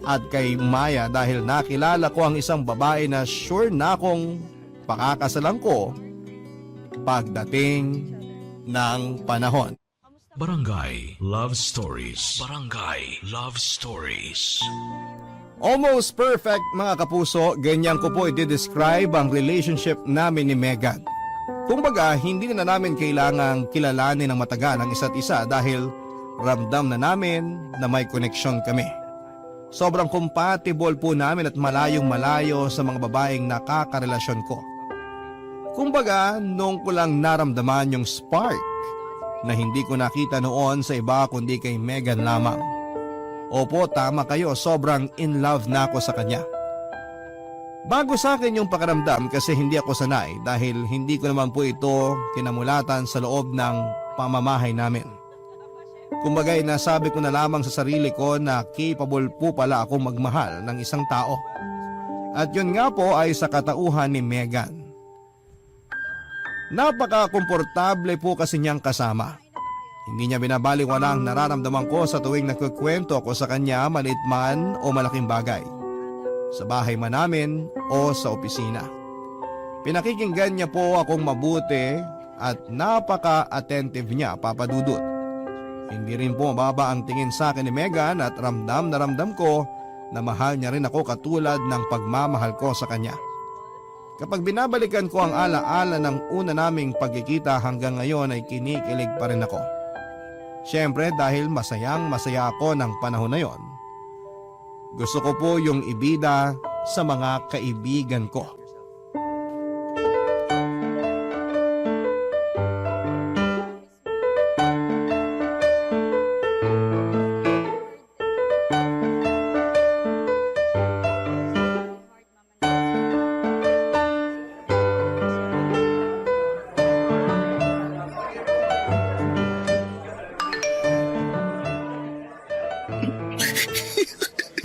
at kay Maya dahil nakilala ko ang isang babae na sure na akong pakakasalan ko pagdating ng panahon. Barangay Love Stories. Barangay Love Stories. Almost perfect mga kapuso, ganyan ko po i-describe ang relationship namin ni Megan. Kumbaga, hindi na namin kailangang kilalanin ng matagal ang isa't isa dahil ramdam na namin na may koneksyon kami. Sobrang compatible po namin at malayong malayo sa mga babaeng nakakarelasyon ko. Kumbaga, noong ko lang naramdaman yung spark na hindi ko nakita noon sa iba kundi kay Megan lamang. Opo, tama kayo, sobrang in love na ako sa kanya. Bago sa akin yung pakiramdam kasi hindi ako sanay dahil hindi ko naman po ito kinamulatan sa loob ng pamamahay namin. Kumbaga, nasabi ko na lamang sa sarili ko na capable po pala akong magmahal ng isang tao. At yun nga po ay sa katauhan ni Megan. Napaka-komportable po kasi niyang kasama. Hindi niya binabaliwala ang nararamdaman ko sa tuwing nagkukwento ako sa kanya, maliit man o malaking bagay. Sa bahay man namin o sa opisina. Pinakikinggan niya po akong mabuti at napaka-attentive niya, Papa Dudut. Hindi rin po mababa ang tingin sa akin ni Megan at ramdam na ramdam ko na mahal niya rin ako katulad ng pagmamahal ko sa kanya. Kapag binabalikan ko ang alaala ng una naming pagkikita hanggang ngayon ay kinikilig pa rin ako. Siyempre dahil masaya ako ng panahon na yon. Gusto ko po yung ibida sa mga kaibigan ko.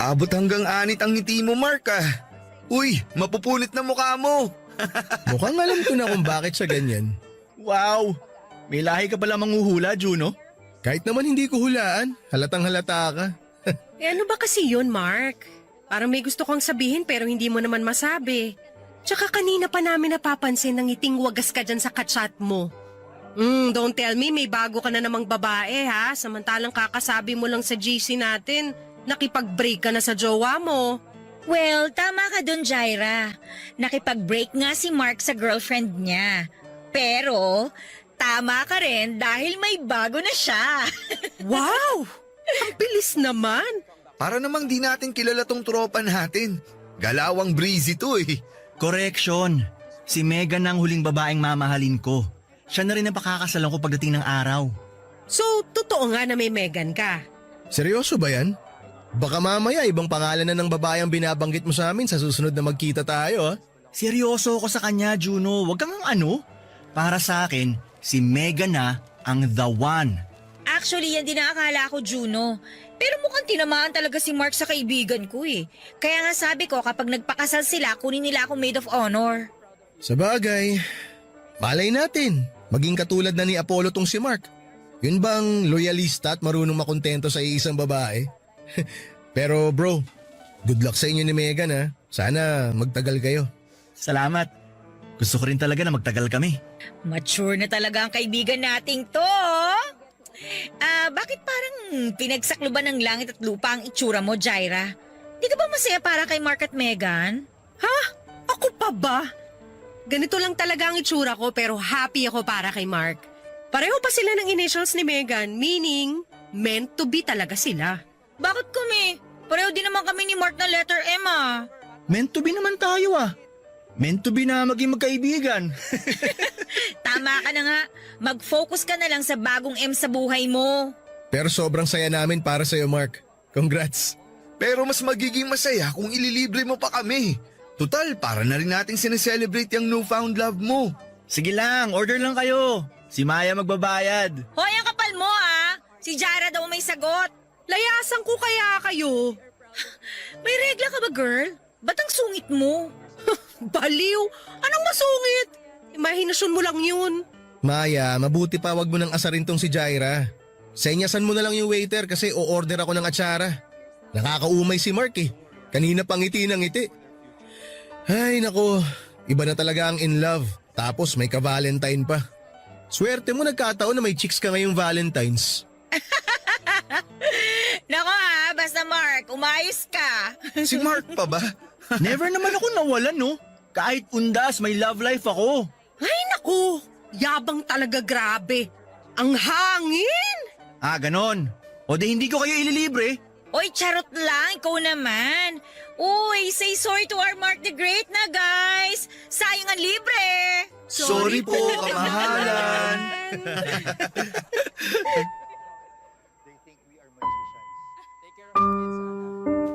Abot hanggang anit ang ngiti mo, Mark ah. Uy, mapupunit na mukha mo. Mukhang alam ko na kung bakit siya ganyan. Wow! May lahi ka pala manghuhula, Juno. Kahit naman hindi ko hulaan, halatang halata ka. Eh ano ba kasi yun, Mark? Parang may gusto kang sabihin pero hindi mo naman masabi. Tsaka kanina pa namin napapansin ng ngiting wagas ka dyan sa kachat mo. Don't tell me may bago ka na namang babae ha, samantalang kakasabi mo lang sa GC natin, nakipag-break ka na sa jowa mo. Well, tama ka dun, Jaira. Nakipag-break nga si Mark sa girlfriend niya. Pero, tama ka rin dahil may bago na siya. Wow! Ang bilis naman! Para namang di natin kilala tong tropa natin. Galawang breezy to eh. Correction. Si Megan ang huling babaeng mamahalin ko. Siya na rin ang pakakasalan ko pagdating ng araw. So, totoo nga na may Megan ka. Seryoso ba yan? Baka mamaya ibang pangalan na ng babae ang binabanggit mo sa amin sa susunod na magkita tayo ha? Seryoso ako sa kanya, Juno. Huwag kang ano. Para sa akin, si Megan na ang the one. Actually, yan din ang akala ko, Juno. Pero mukhang tinamaan talaga si Mark sa kaibigan ko eh. Kaya nga sabi ko, kapag nagpakasal sila, kunin nila akong maid of honor. Sa bagay, malay natin. Maging katulad na ni Apollo tong si Mark. Yun bang loyalista at marunong makontento sa isang babae? Pero bro, good luck sa inyo ni Megan ha. Sana magtagal kayo. Salamat. Gusto ko rin talaga na magtagal kami. Mature na talaga ang kaibigan nating to. Bakit parang pinagsakluban ng langit at lupa ang itsura mo, Jaira? Di ka ba masaya para kay Mark at Megan? Ha? Ako pa ba? Ganito lang talaga ang itsura ko pero happy ako para kay Mark. Pareho pa sila ng initials ni Megan, meaning meant to be talaga sila. Bakit kami? Pareho din naman kami ni Mark na letter M ah. Meant to be naman tayo ah. Meant to be na maging magkaibigan. Tama ka na nga. Mag-focus ka na lang sa bagong M sa buhay mo. Pero sobrang saya namin para sa'yo Mark. Congrats. Pero mas magiging masaya kung ililibre mo pa kami. Total, para na rin natin sineselebrate yung newfound love mo. Sige lang, order lang kayo. Si Maya magbabayad. Hoy, ang kapal mo ah. Si Jara daw may sagot. Layasan ko kaya kayo. May regla ka ba, girl? Ba't ang sungit mo? Baliw! Anong masungit? Imahinasyon mo lang yun. Maya, mabuti pa wag mo nang asarin tong si Jaira. Senyasan mo na lang yung waiter kasi o-order ako ng atsara. Nakakaumay si Mark eh. Kanina pang ngiti ng ngiti. Ay nako, iba na talaga ang in love. Tapos may ka-Valentine pa. Swerte mo nagkataon na may chicks ka ngayong Valentine's. Nako basta Mark, umayos ka. Si Mark pa ba? Never naman ako nawalan, no? Kahit undas, may love life ako. Ay naku, yabang talaga grabe. Ang hangin! Ah, ganon. O di hindi ko kayo ililibre. Oy, charot lang, ikaw naman. Uy, say sorry to our Mark the Great na, guys. Sayang ang libre. Sorry po, kamahalan.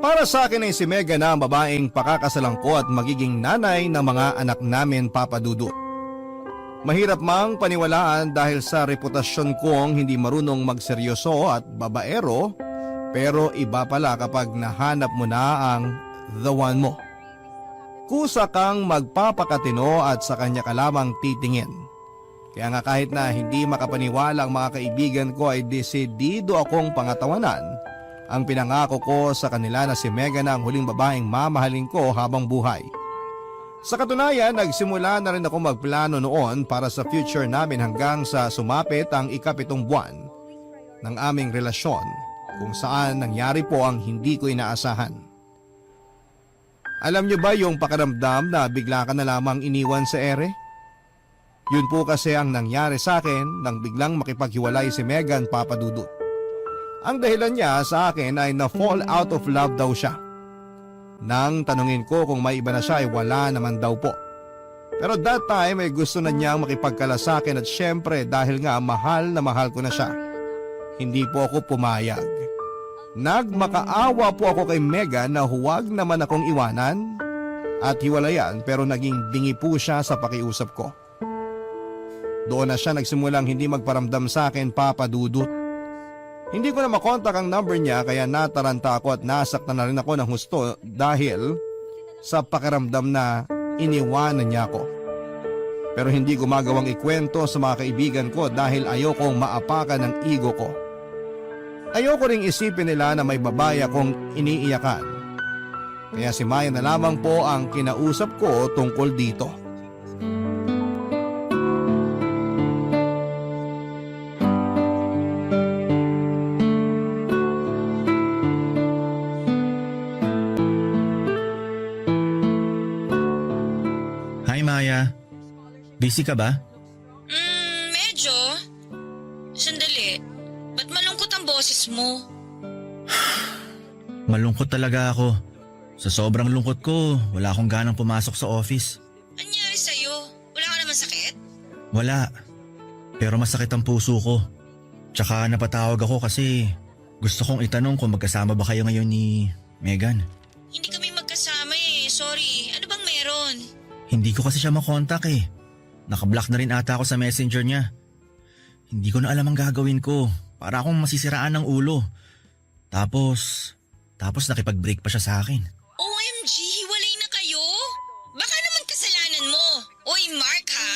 Para sa akin ay si Megan na ang babaeng pakakasalan ko at magiging nanay ng mga anak namin, Papa Dudut. Mahirap mang paniwalaan dahil sa reputasyon kong hindi marunong magseryoso at babaero, pero iba pala kapag nahanap mo na ang the one mo. Kusa kang magpapakatino at sa kanya ka lamang titingin. Kaya nga kahit na hindi makapaniwala ang mga kaibigan ko ay desidido akong pangatawanan ang pinangako ko sa kanila na si Megan na ang huling babaeng mamahalin ko habang buhay. Sa katunayan, nagsimula na rin ako magplano noon para sa future namin hanggang sa sumapit ang 7 buwan ng aming relasyon kung saan nangyari po ang hindi ko inaasahan. Alam niyo ba yung pakiramdam na bigla ka na lamang iniwan sa ere? Yun po kasi ang nangyari sa akin nang biglang makipaghiwalay si Megan, Papa Dudut. Ang dahilan niya sa akin ay na-fall out of love daw siya. Nang tanungin ko kung may iba na siya ay wala naman daw po. Pero that time ay gusto na niyang makipagkala sa akin at syempre dahil nga mahal na mahal ko na siya. Hindi po ako pumayag. Nagmakaawa po ako kay Megan na huwag naman akong iwanan at hiwalayan pero naging bingi po siya sa pakiusap ko. Doon na siya nagsimulang hindi magparamdam sa akin, Papa Dudut. Hindi ko na makontak ang number niya kaya nataranta ako at nasaktan na rin ako ng husto dahil sa pakiramdam na iniwanan niya ako. Pero hindi ko magawang ikwento sa mga kaibigan ko dahil ayokong maapakan ng ego ko. Ayoko ring isipin nila na may babae akong iniiyakan. Kaya si Maya na lamang po ang kinausap ko tungkol dito. Hi Maya. Busy ka ba? Medyo. Sandali. Ba't malungkot ang boses mo? Malungkot talaga ako. Sa sobrang lungkot ko, wala akong ganang pumasok sa office. Anyari sa'yo? Wala ka naman sakit? Wala. Pero masakit ang puso ko. Tsaka napatawag ako kasi gusto kong itanong kung magkasama ba kayo ngayon ni Megan. Hindi kami magkasama Sorry. Ano bang meron? Hindi ko kasi siya makontak eh. Nakablock na rin ata ako sa messenger niya. Hindi ko na alam ang gagawin ko. Para akong masisiraan ng ulo. Tapos nakipag-break pa siya sa akin. OMG, hiwalay na kayo? Baka naman kasalanan mo. Oy, Mark ha?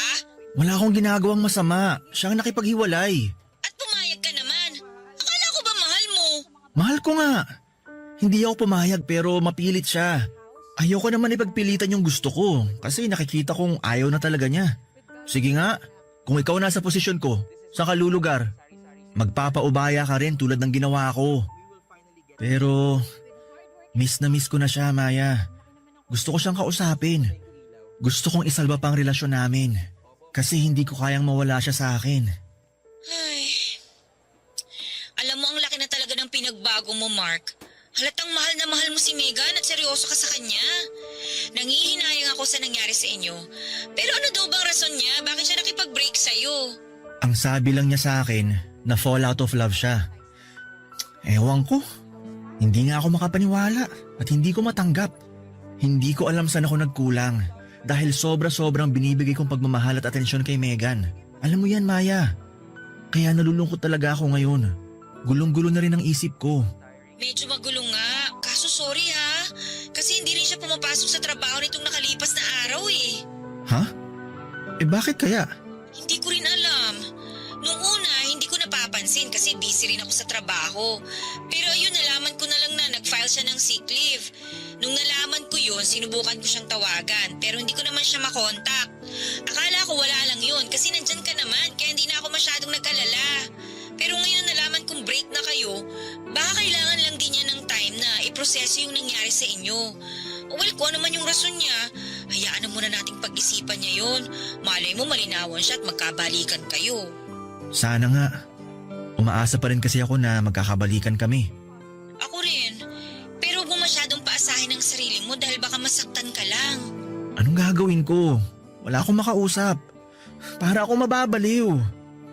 Wala akong ginagawang masama. Siya ang nakipaghiwalay. At pumayag ka naman. Akala ko ba mahal mo? Mahal ko nga. Hindi ako pumayag pero mapilit siya. Ayoko naman ipagpilitan yung gusto ko kasi nakikita kong ayaw na talaga niya. Sige nga, kung ikaw nasa posisyon ko, saan ka lulugar? Magpapaubaya ka rin tulad ng ginawa ko. Pero miss na miss ko na siya, Maya. Gusto ko siyang kausapin. Gusto kong isalba pang relasyon namin. Kasi hindi ko kayang mawala siya sa akin. Ay. Alam mo, ang laki na talaga ng pinagbago mo, Mark. Halatang mahal na mahal mo si Megan at seryoso ka sa kanya. Nangihinayang ako sa nangyari sa inyo. Pero ano daw bang rason niya? Bakit siya nakipag-break sa'yo? Ang sabi lang niya sa akin na fall out of love siya. Ewan ko. Hindi nga ako makapaniwala at hindi ko matanggap. Hindi ko alam saan ako nagkulang dahil sobra-sobrang binibigay kong pagmamahal at atensyon kay Megan. Alam mo yan, Maya. Kaya nalulungkot talaga ako ngayon. Gulong-gulo na rin ang isip ko. Medyo magulo nga. Kaso sorry ha. Kasi hindi rin siya pumapasok sa trabaho nitong nakalipas na araw Ha? Bakit kaya? Hindi ko rin alam. Nung una, hindi ko napapansin kasi busy rin ako sa trabaho. Pero ayun, nalaman ko na lang na nag-file siya ng sick leave. Nung nalaman ko yun, sinubukan ko siyang tawagan pero hindi ko naman siya makontak. Akala Akala ko wala lang yun kasi nandyan ka naman kaya hindi na ako masyadong nagkalala. Pero ngayon nalaman kong break na kayo, baka kailangan lang din niya ng time na iproseso yung nangyari sa inyo. Well, kung ano man yung rason niya, hayaan na muna nating pag-isipan niya yun. Malay mo malinawan siya at magkabalikan kayo. Sana nga. Umaasa pa rin kasi ako na magkakabalikan kami. Ako rin. Pero huwag mo masyadong paasahin ang sarili mo dahil baka masaktan ka lang. Anong gagawin ko? Wala akong makausap. Para ako mababaliw.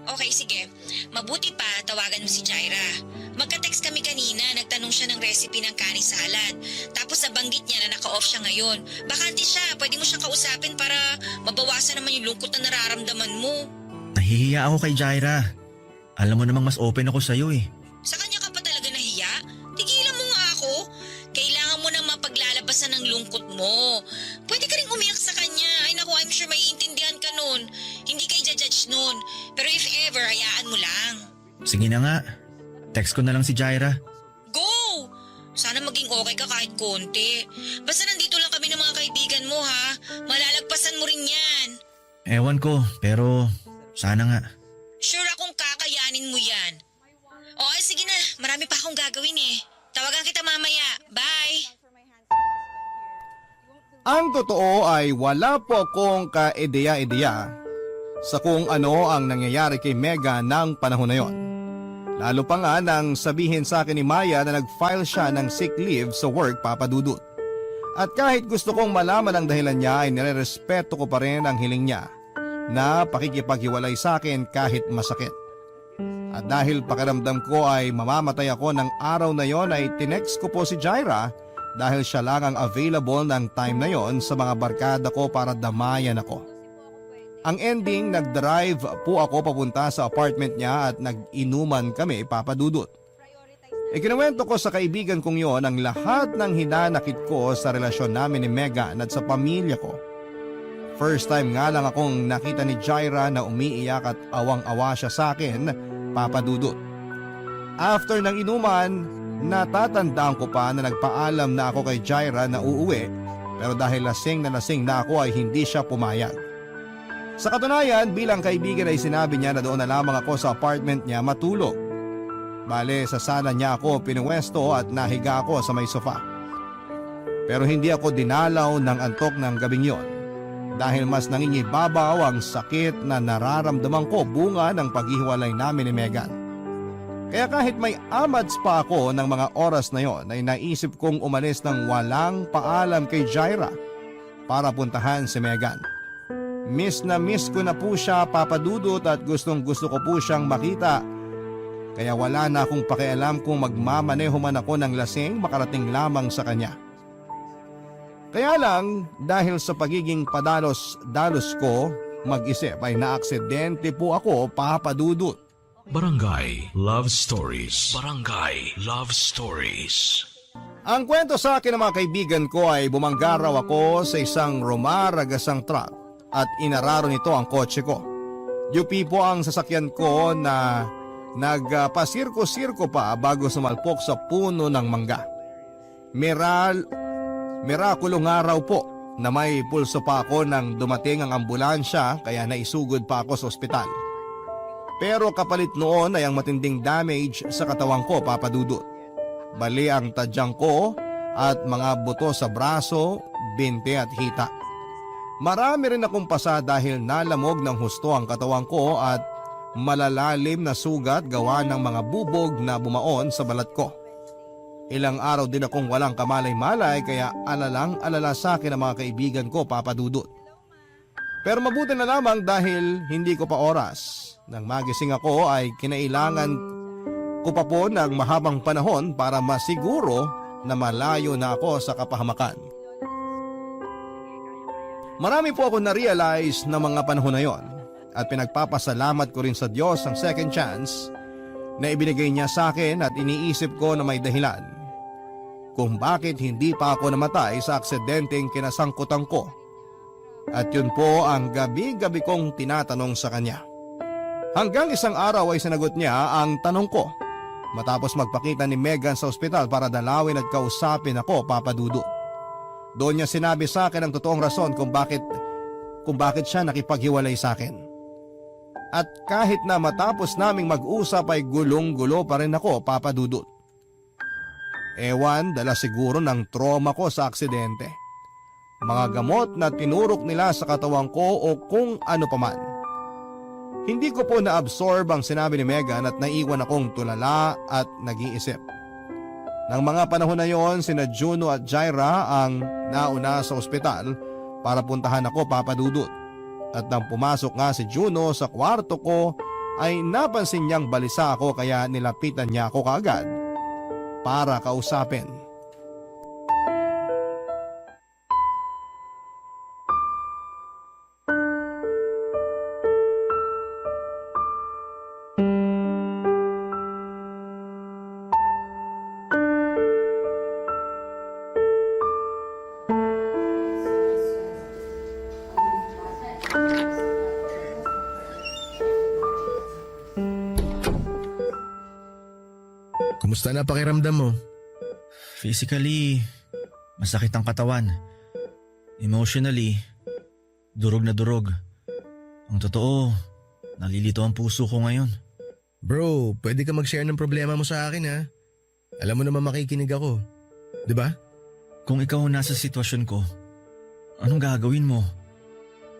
Okay, sige. Mabuti pa, tawagan mo si Jaira. Magka-text kami kanina, nagtanong siya ng recipe ng kani salad. Tapos nabanggit niya na naka-off siya ngayon. Bakante siya, pwede mo siyang kausapin para mabawasan naman yung lungkot na nararamdaman mo. Nahihiya ako kay Jaira. Alam mo namang mas open ako sa'yo eh. Sa kanya ka pa talaga nahiya? Tigilan mo nga ako. Kailangan mo nang mapaglalabasan ng lungkot mo. Pwede ka rin umiyak sa kanya. Ay naku, I'm sure maiintindihan ka nun. Hindi ka i-judge nun. Pero if ever, hayaan mo lang. Sige na nga. Text ko na lang si Jaira. Go! Sana maging okay ka kahit konti. Basta nandito lang kami ng mga kaibigan mo ha. Malalagpasan mo rin yan. Ewan ko, pero sana nga. Sure akong kakayanin mo yan. O sige na, marami pa akong gagawin eh. Tawagan kita mamaya. Bye! Ang totoo ay wala po akong ka-ideya-ideya sa kung ano ang nangyayari kay Mega ng panahon na yon. Lalo pa nga nang sabihin sa akin ni Maya na nag-file siya ng sick leave sa work, Papa Dudut. At kahit gusto kong malaman ang dahilan niya ay nirerespeto ko pa rin ang hiling niya na pakikipaghiwalay sa akin kahit masakit. At dahil pakiramdam ko ay mamamatay ako ng araw na yon ay tinext ko po si Jaira dahil siya lang ang available ng time na yon sa mga barkada ko para damayan ako. Ang ending, nag-drive po ako papunta sa apartment niya at nag-inuman kami, Papa Dudut. Ikinuwento ko sa kaibigan kong yon ang lahat ng hinanakit ko sa relasyon namin ni Megan at sa pamilya ko. First time nga lang akong nakita ni Jaira na umiiyak at awang-awa siya sa akin, Papa Dudut. After ng inuman, natatandaan ko pa na nagpaalam na ako kay Jaira na uuwi pero dahil lasing na ako ay hindi siya pumayag. Sa katunayan, bilang kaibigan ay sinabi niya na doon na lamang ako sa apartment niya matulog. Bale, sa sala niya ako pinuwesto at nahiga ako sa may sofa. Pero hindi ako dinalaw ng antok ng gabing yon dahil mas nangingibabaw ang sakit na nararamdaman ko bunga ng paghihiwalay namin ni Megan. Kaya kahit may amads pa ako ng mga oras na yon ay naisip kong umalis ng walang paalam kay Jaira para puntahan si Megan. Miss na miss ko na po siya, Papa Dudut, at gustong gusto ko po siyang makita. Kaya wala na akong pakialam kung magmamaneho man ako ng lasing makarating lamang sa kanya. Kaya lang, dahil sa pagiging padalos-dalos ko, mag-isip ay naaksidente po ako, Papa Dudut. Barangay Love Stories. Barangay Love Stories. Ang kwento sa akin ng mga kaibigan ko ay bumanggaraw ako sa isang rumaragasang truck at inararo nito ang kotse ko. UP po ang sasakyan ko na nagpasirko-sirko pa bago sumalpok sa puno ng mangga. Mirakulong araw po na may pulso pa ako nang dumating ang ambulansya kaya naisugod pa ako sa ospital. Pero kapalit noon ay ang matinding damage sa katawan ko, Papa Dudut. Bali ang tadyang ko at mga buto sa braso, binte at hita. Marami rin akong pasa dahil nalamog ng husto ang katawan ko at malalalim na sugat gawa ng mga bubog na bumaon sa balat ko. Ilang araw din akong walang kamalay-malay kaya alalang-alala sa akin ang mga kaibigan ko, Papa Dudut. Pero mabuti na lamang dahil hindi ko pa oras. Nang magising ako ay kinailangan ko pa po ng mahabang panahon para masiguro na malayo na ako sa kapahamakan. Marami po ako na-realize na mga panahon na yon at pinagpapasalamat ko rin sa Diyos ang second chance na ibinigay niya sa akin at iniisip ko na may dahilan kung bakit hindi pa ako namatay sa aksidenteng kinasangkutan ko. At yun po ang gabi-gabi kong tinatanong sa kanya. Hanggang isang araw ay sinagot niya ang tanong ko matapos magpakita ni Megan sa ospital para dalawin at kausapin ako, Papa Dudut. Doon niya sinabi sa akin ang totoong rason kung bakit kung bakit siya nakipaghiwalay sa akin. At kahit na matapos naming mag-usap ay gulong-gulo pa rin ako, Papa Dudut. Ewan, dala siguro ng trauma ko sa aksidente. Mga gamot na tinurok nila sa katawan ko o kung ano paman. Hindi ko po na-absorb ang sinabi ni Megan at naiwan akong tulala at nag-iisip. Nang mga panahon na yon, sina Juno at Jaira ang nauna sa ospital para puntahan ako, Papa Dudut. At nang pumasok nga si Juno sa kwarto ko ay napansin niyang balisa ako kaya nilapitan niya ako kaagad para kausapin. Kumusta na pakiramdam mo? Physically, masakit ang katawan. Emotionally, durog na durog. Ang totoo, nalilito ang puso ko ngayon. Bro, pwede ka mag-share ng problema mo sa akin ha? Alam mo naman makikinig ako. 'Di ba? Kung ikaw nasa sitwasyon ko, anong gagawin mo?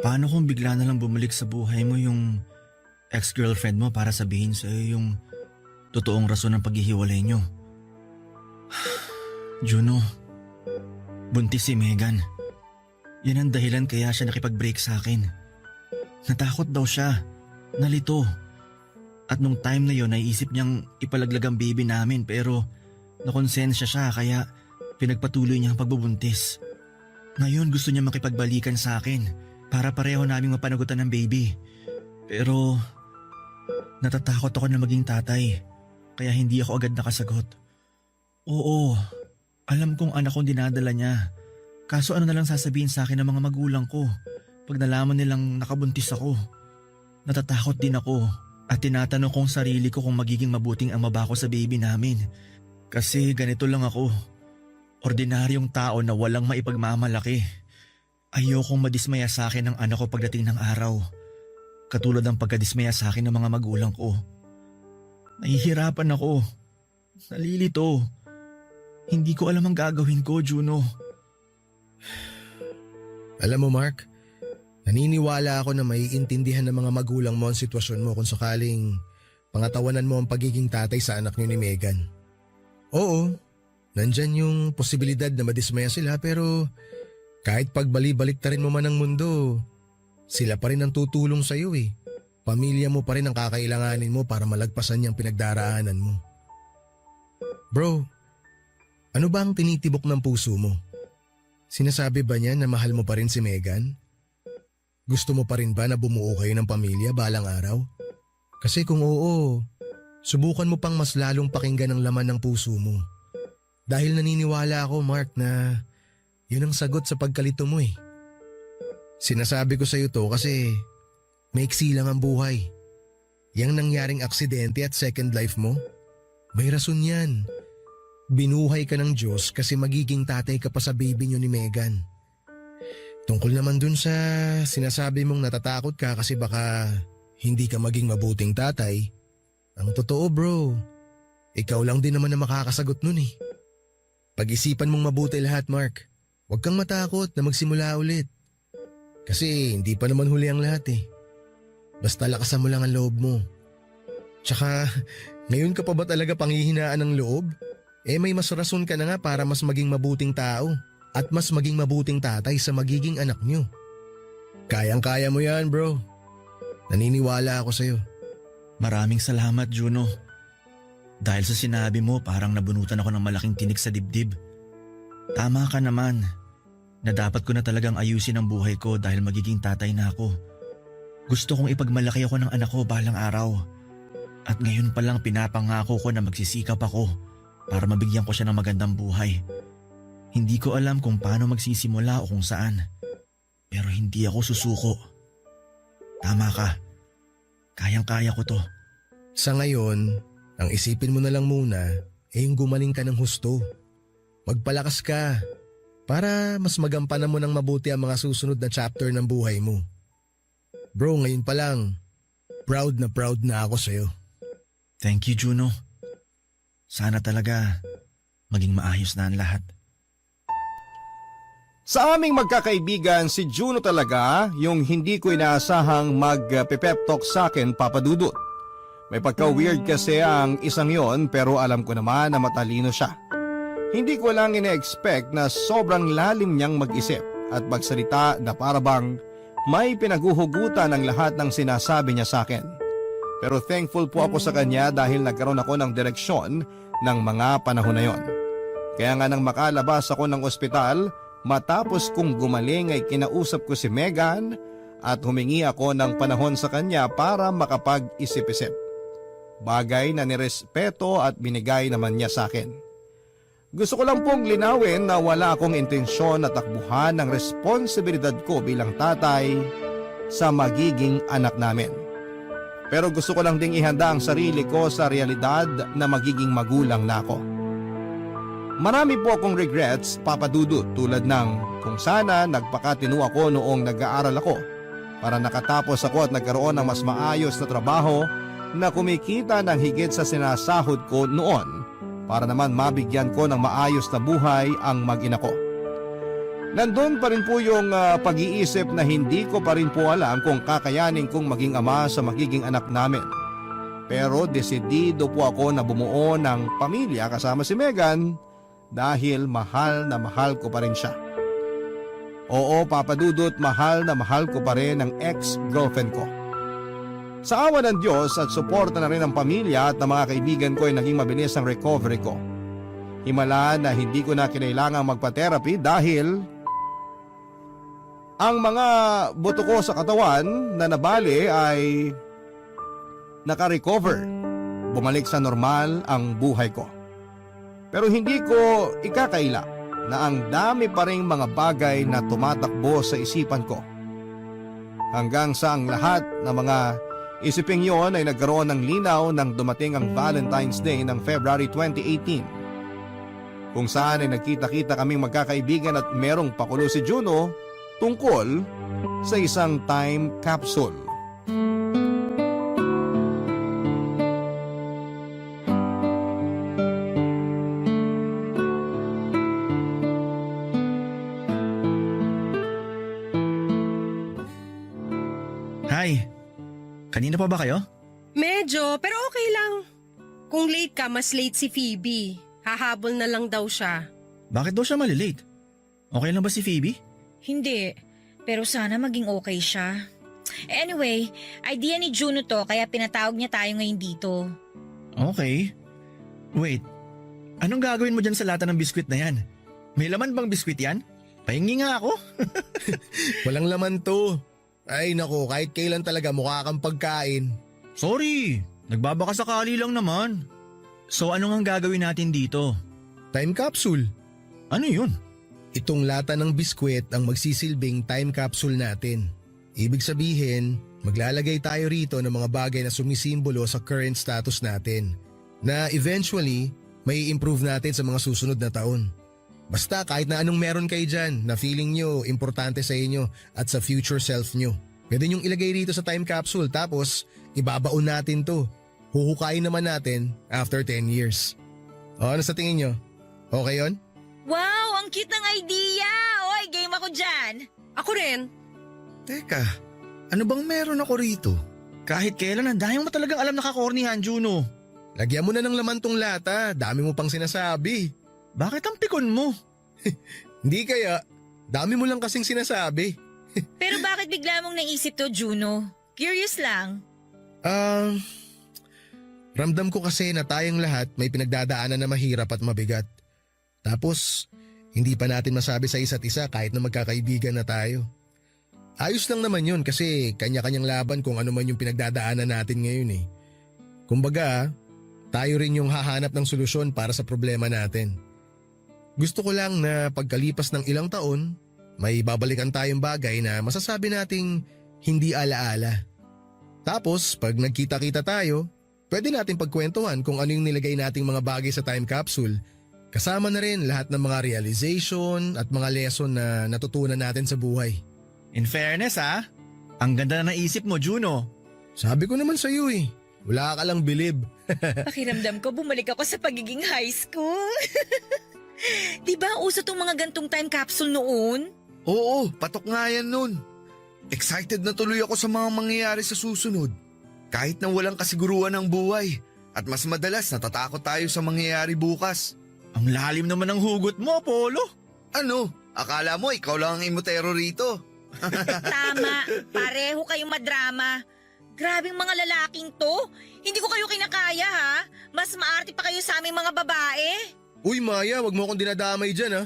Paano kung bigla na lang bumalik sa buhay mo yung ex-girlfriend mo para sabihin sa'yo yung totoong rason ng paghihiwalay nyo? Juno, buntis si Megan. Yan ang dahilan kaya siya nakipag-break sa akin. Natakot daw siya, nalito. At nung time na yon naisip niyang ipalaglag ang baby namin pero nakonsensya siya kaya pinagpatuloy niya ang pagbubuntis. Ngayon gusto niya makipagbalikan sa akin para pareho naming mapanagutan ng baby. Pero natatakot ako na maging tatay kaya hindi ako agad nakasagot. Oo, alam kong anak kong dinadala niya. Kaso ano na lang sasabihin sa akin ng mga magulang ko pag nalaman nilang nakabuntis ako? Natatakot din ako at tinatanong kong sarili ko kung magiging mabuting ama ba ako sa baby namin. Kasi ganito lang ako. Ordinaryong tao na walang maipagmamalaki. Ayokong madismaya sa akin ng anak ko pagdating ng araw. Katulad ng pagkadismaya sa akin ng mga magulang ko. Nahihirapan ako. Nalilito. Hindi ko alam ang gagawin ko, Juno. Alam mo Mark, naniniwala ako na maiintindihan ng mga magulang mo ang sitwasyon mo kung sakaling pangatawanan mo ang pagiging tatay sa anak niyo ni Megan. Oo, nandyan yung posibilidad na madismaya sila pero kahit pagbali-baliktarin mo man ang mundo, sila pa rin ang tutulong sa iyo eh. Pamilya mo pa rin ang kakailanganin mo para malagpasan niyang pinagdaraanan mo. Bro, ano ba ang tinitibok ng puso mo? Sinasabi ba niya na mahal mo pa rin si Megan? Gusto mo pa rin ba na bumuo kayo ng pamilya balang araw? Kasi kung oo, subukan mo pang mas lalong pakinggan ang laman ng puso mo. Dahil naniniwala ako, Mark, na yun ang sagot sa pagkalito mo eh. Sinasabi ko sa iyo to kasi maiksi lang ang buhay. Yang nangyaring aksidente at second life mo, may rason yan. Binuhay ka ng Diyos kasi magiging tatay ka pa sa baby niyo ni Megan. Tungkol naman dun sa sinasabi mong natatakot ka kasi baka hindi ka maging mabuting tatay, ang totoo bro, ikaw lang din naman na makakasagot nun eh. Pag-isipan mong mabuti lahat Mark, huwag kang matakot na magsimula ulit. Kasi hindi pa naman huli ang lahat eh. Basta lakasan mo lang ang loob mo. Tsaka ngayon ka pa ba talaga panghihinaan ng loob? Eh may mas rason ka na nga para mas maging mabuting tao at mas maging mabuting tatay sa magiging anak niyo. Kayang-kaya mo yan bro. Naniniwala ako sa'yo. Maraming salamat, Juno. Dahil sa sinabi mo parang nabunutan ako ng malaking tinik sa dibdib. Tama ka naman na dapat ko na talagang ayusin ang buhay ko dahil magiging tatay na ako. Gusto kong ipagmalaki ako ng anak ko balang araw. At ngayon pa lang pinapangako ko na magsisikap ako para mabigyan ko siya ng magandang buhay. Hindi ko alam kung paano magsisimula o kung saan. Pero hindi ako susuko. Tama ka. Kayang-kaya ko to. Sa ngayon, ang isipin mo na lang muna yung gumaling ka ng husto. Magpalakas ka para mas magampanan mo ng mabuti ang mga susunod na chapter ng buhay mo. Bro, ngayon pa lang, proud na ako sa'yo. Thank you, Juno. Sana talaga maging maayos na ang lahat. Sa aming magkakaibigan, si Juno talaga yung hindi ko inaasahang mag-pep talk sa akin, Papa Dudut. May pagka-weird kasi ang isang yon pero alam ko naman na matalino siya. Hindi ko lang ina-expect na sobrang lalim niyang mag-isip at magsalita na parabang may pinaguhugutan ng lahat ng sinasabi niya sa akin. Pero thankful po ako sa kanya dahil nagkaroon ako ng direksyon ng mga panahon na yon. Kaya nga nang makalabas ako ng ospital, matapos kong gumaling ay kinausap ko si Megan at humingi ako ng panahon sa kanya para makapag-isip-isip. Bagay na nirespeto at binigay naman niya sa akin. Gusto ko lang pong linawin na wala akong intensyon na takbuhan ng responsibilidad ko bilang tatay sa magiging anak namin. Pero gusto ko lang ding ihanda ang sarili ko sa realidad na magiging magulang na ako. Marami po akong regrets, Papa Dudut, tulad ng kung sana nagpakatino ako noong nag-aaral ako para nakatapos ako at nagkaroon ng mas maayos na trabaho na kumikita ng higit sa sinasahod ko noon para naman mabigyan ko ng maayos na buhay ang mag-ina ko. Nandun pa rin po yung pag-iisip na hindi ko pa rin po alam kung kakayanin kong maging ama sa magiging anak namin. Pero desidido po ako na bumuo ng pamilya kasama si Megan dahil mahal na mahal ko pa rin siya. Oo, Papa Dudut, mahal na mahal ko pa rin ang ex-girlfriend ko. Sa awa ng Diyos at suporta na rin ng pamilya at ng mga kaibigan ko ay naging mabilis ang recovery ko. Himala na hindi ko na kinailangang magpa-therapy dahil ang mga buto ko sa katawan na nabali ay naka-recover. Bumalik sa normal ang buhay ko. Pero hindi ko ikakaila na ang dami pa ring mga bagay na tumatakbo sa isipan ko. Hanggang sa ang lahat ng mga isiping yon ay nagkaroon ng linaw nang dumating ang Valentine's Day ng February 2018. Kung saan ay nagkita-kita kaming magkakaibigan at merong pakulo si Juno tungkol sa isang time capsule. Hi, kanina pa ba kayo? Medyo, pero okay lang. Kung late ka, mas late si Phoebe. Hahabol na lang daw siya. Bakit daw siya malilate? Okay lang ba si Phoebe? Hindi, pero sana maging okay siya. Anyway, idea ni Juno to kaya pinatawag niya tayo ngayon dito. Okay. Wait, anong gagawin mo dyan sa lata ng biskwit na yan? May laman bang biskwit yan? Pahingi nga ako. Walang laman to. Ay nako, kahit kailan talaga mukha kang pagkain. Sorry, nagbabaka sakali lang naman. So ano ang gagawin natin dito? Time capsule. Ano yun? Itong lata ng biskwit ang magsisilbing time capsule natin. Ibig sabihin, maglalagay tayo rito ng mga bagay na sumisimbolo sa current status natin na eventually may improve natin sa mga susunod na taon. Basta kahit na anong meron kayo dyan na feeling nyo importante sa inyo at sa future self nyo. Pwede nyong ilagay rito sa time capsule tapos ibabaon natin to. Huhukayin naman natin after 10 years. O ano sa tingin nyo? Okay yon? Wow, ang cute ng idea! Oy, game ako dyan! Ako rin. Teka, ano bang meron ako rito? Kahit kailan, ang dahil mo talagang alam na kakornihan, Juno. Lagyan mo na ng laman tong lata, dami mo pang sinasabi. Bakit ang pikon mo? Hindi kaya, dami mo lang kasing sinasabi. Pero bakit bigla mong naisip to, Juno? Curious lang. Ramdam ko kasi na tayong lahat may pinagdadaanan na mahirap at mabigat. Tapos, hindi pa natin masabi sa isa't isa kahit na magkakaibigan na tayo. Ayos lang naman yun kasi kanya-kanyang laban kung ano man yung pinagdadaanan natin ngayon eh. Kumbaga, tayo rin yung hahanap ng solusyon para sa problema natin. Gusto ko lang na pagkalipas ng ilang taon, may babalikan tayong bagay na masasabi nating hindi alaala. Tapos pag nagkita-kita tayo, pwede natin pagkwentuhan kung ano yung nilagay nating mga bagay sa time capsule. Kasama na rin lahat ng mga realization at mga lesson na natutunan natin sa buhay. In fairness Ang ganda na ng isip mo, Juno. Sabi ko naman sa'yo eh, wala ka lang bilib. Pakiramdam ko, bumalik ako sa pagiging high school. Di ba uso tong mga gantong time capsule noon? Oo, patok nga yan nun. Excited na tuloy ako sa mga mangyayari sa susunod. Kahit na walang kasiguruhan ng buhay. At mas madalas natatakot tayo sa mangyayari bukas. Ang lalim naman ng hugot mo, Apollo. Ano? Akala mo ikaw lang ang imotero rito? Tama, pareho kayong madrama. Grabing mga lalaking to. Hindi ko kayo kinakaya ha. Mas maarte pa kayo sa aming mga babae. Uy Maya, wag mo akong dinadamay dyan ha.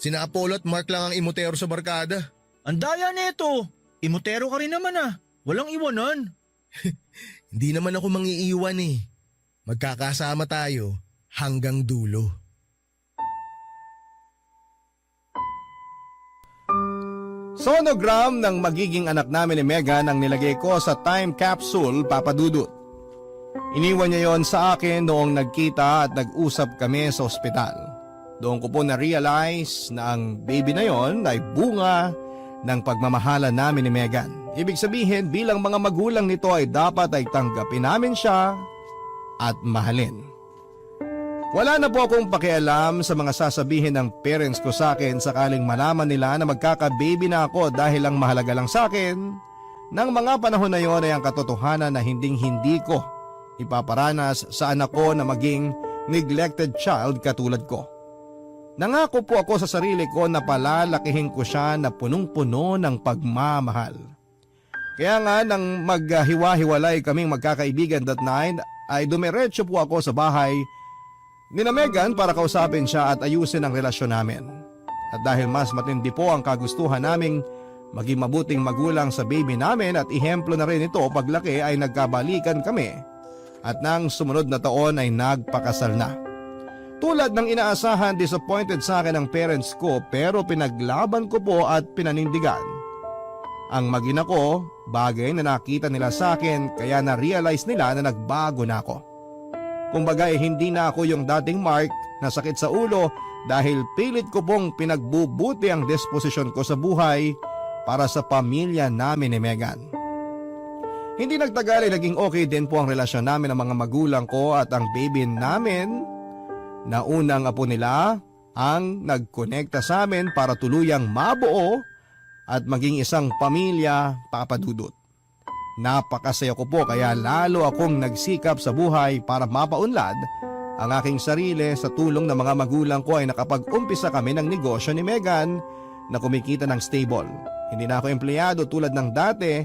Sina Apollo at Mark lang ang imotero sa barkada. Ang daya nito. Imotero ka rin naman ah. Walang iwanan. Hindi naman ako mangiiwan eh. Magkakasama tayo hanggang dulo. Sonogram ng magiging anak namin ni Megan ang nilagay ko sa time capsule, Papa Dudut. Iniwan niya yon sa akin noong nagkita at nag-usap kami sa ospital. Doon ko po na-realize na ang baby na yon ay bunga ng pagmamahala namin ni Megan. Ibig sabihin bilang mga magulang nito ay dapat ay tanggapin namin siya at mahalin. Wala na po akong pakialam sa mga sasabihin ng parents ko sa akin sakaling malaman nila na magkaka-baby na ako dahil ang mahalaga lang sa akin ng mga panahon na yon ay ang katotohanan na hindi ko ipaparanas sa anak ko na maging neglected child katulad ko. Nangako po ako sa sarili ko na palalakihin ko siya na punong-puno ng pagmamahal. Kaya nga nang maghiwa-hiwalay kaming magkakaibigan that night ay dumiretso po ako sa bahay ni na Megan para kausapin siya at ayusin ang relasyon namin. At dahil mas matindi po ang kagustuhan naming maging mabuting magulang sa baby namin at ihemplo na rin ito paglaki ay nagkabalikan kami at nang sumunod na taon ay nagpakasal na. Tulad ng inaasahan, disappointed sa akin ang parents ko pero pinaglaban ko po at pinanindigan ang mag-ina ko, bagay na nakita nila sa akin kaya na-realize nila na nagbago na ako. Kumbaga hindi na ako yung dating Mark na sakit sa ulo dahil pilit ko pong pinagbubuti ang disposisyon ko sa buhay para sa pamilya namin ni Megan. Hindi nagtagal ay naging okay din po ang relasyon namin ng mga magulang ko at ang baby namin na unang apo nila ang nagkonekta sa amin para tuluyang mabuo at maging isang pamilya, Papa Dudut. Napakasaya ko po kaya lalo akong nagsikap sa buhay para mapaunlad ang aking sarili. Sa tulong ng mga magulang ko ay nakapag-umpisa kami ng negosyo ni Megan na kumikita ng stable. Hindi na ako empleyado tulad ng dati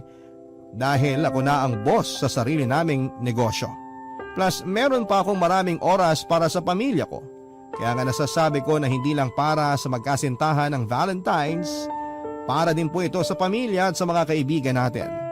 dahil ako na ang boss sa sarili naming negosyo. Plus meron pa akong maraming oras para sa pamilya ko. Kaya nga nasasabi ko na hindi lang para sa magkasintahan ng Valentine's, para din po ito sa pamilya at sa mga kaibigan natin.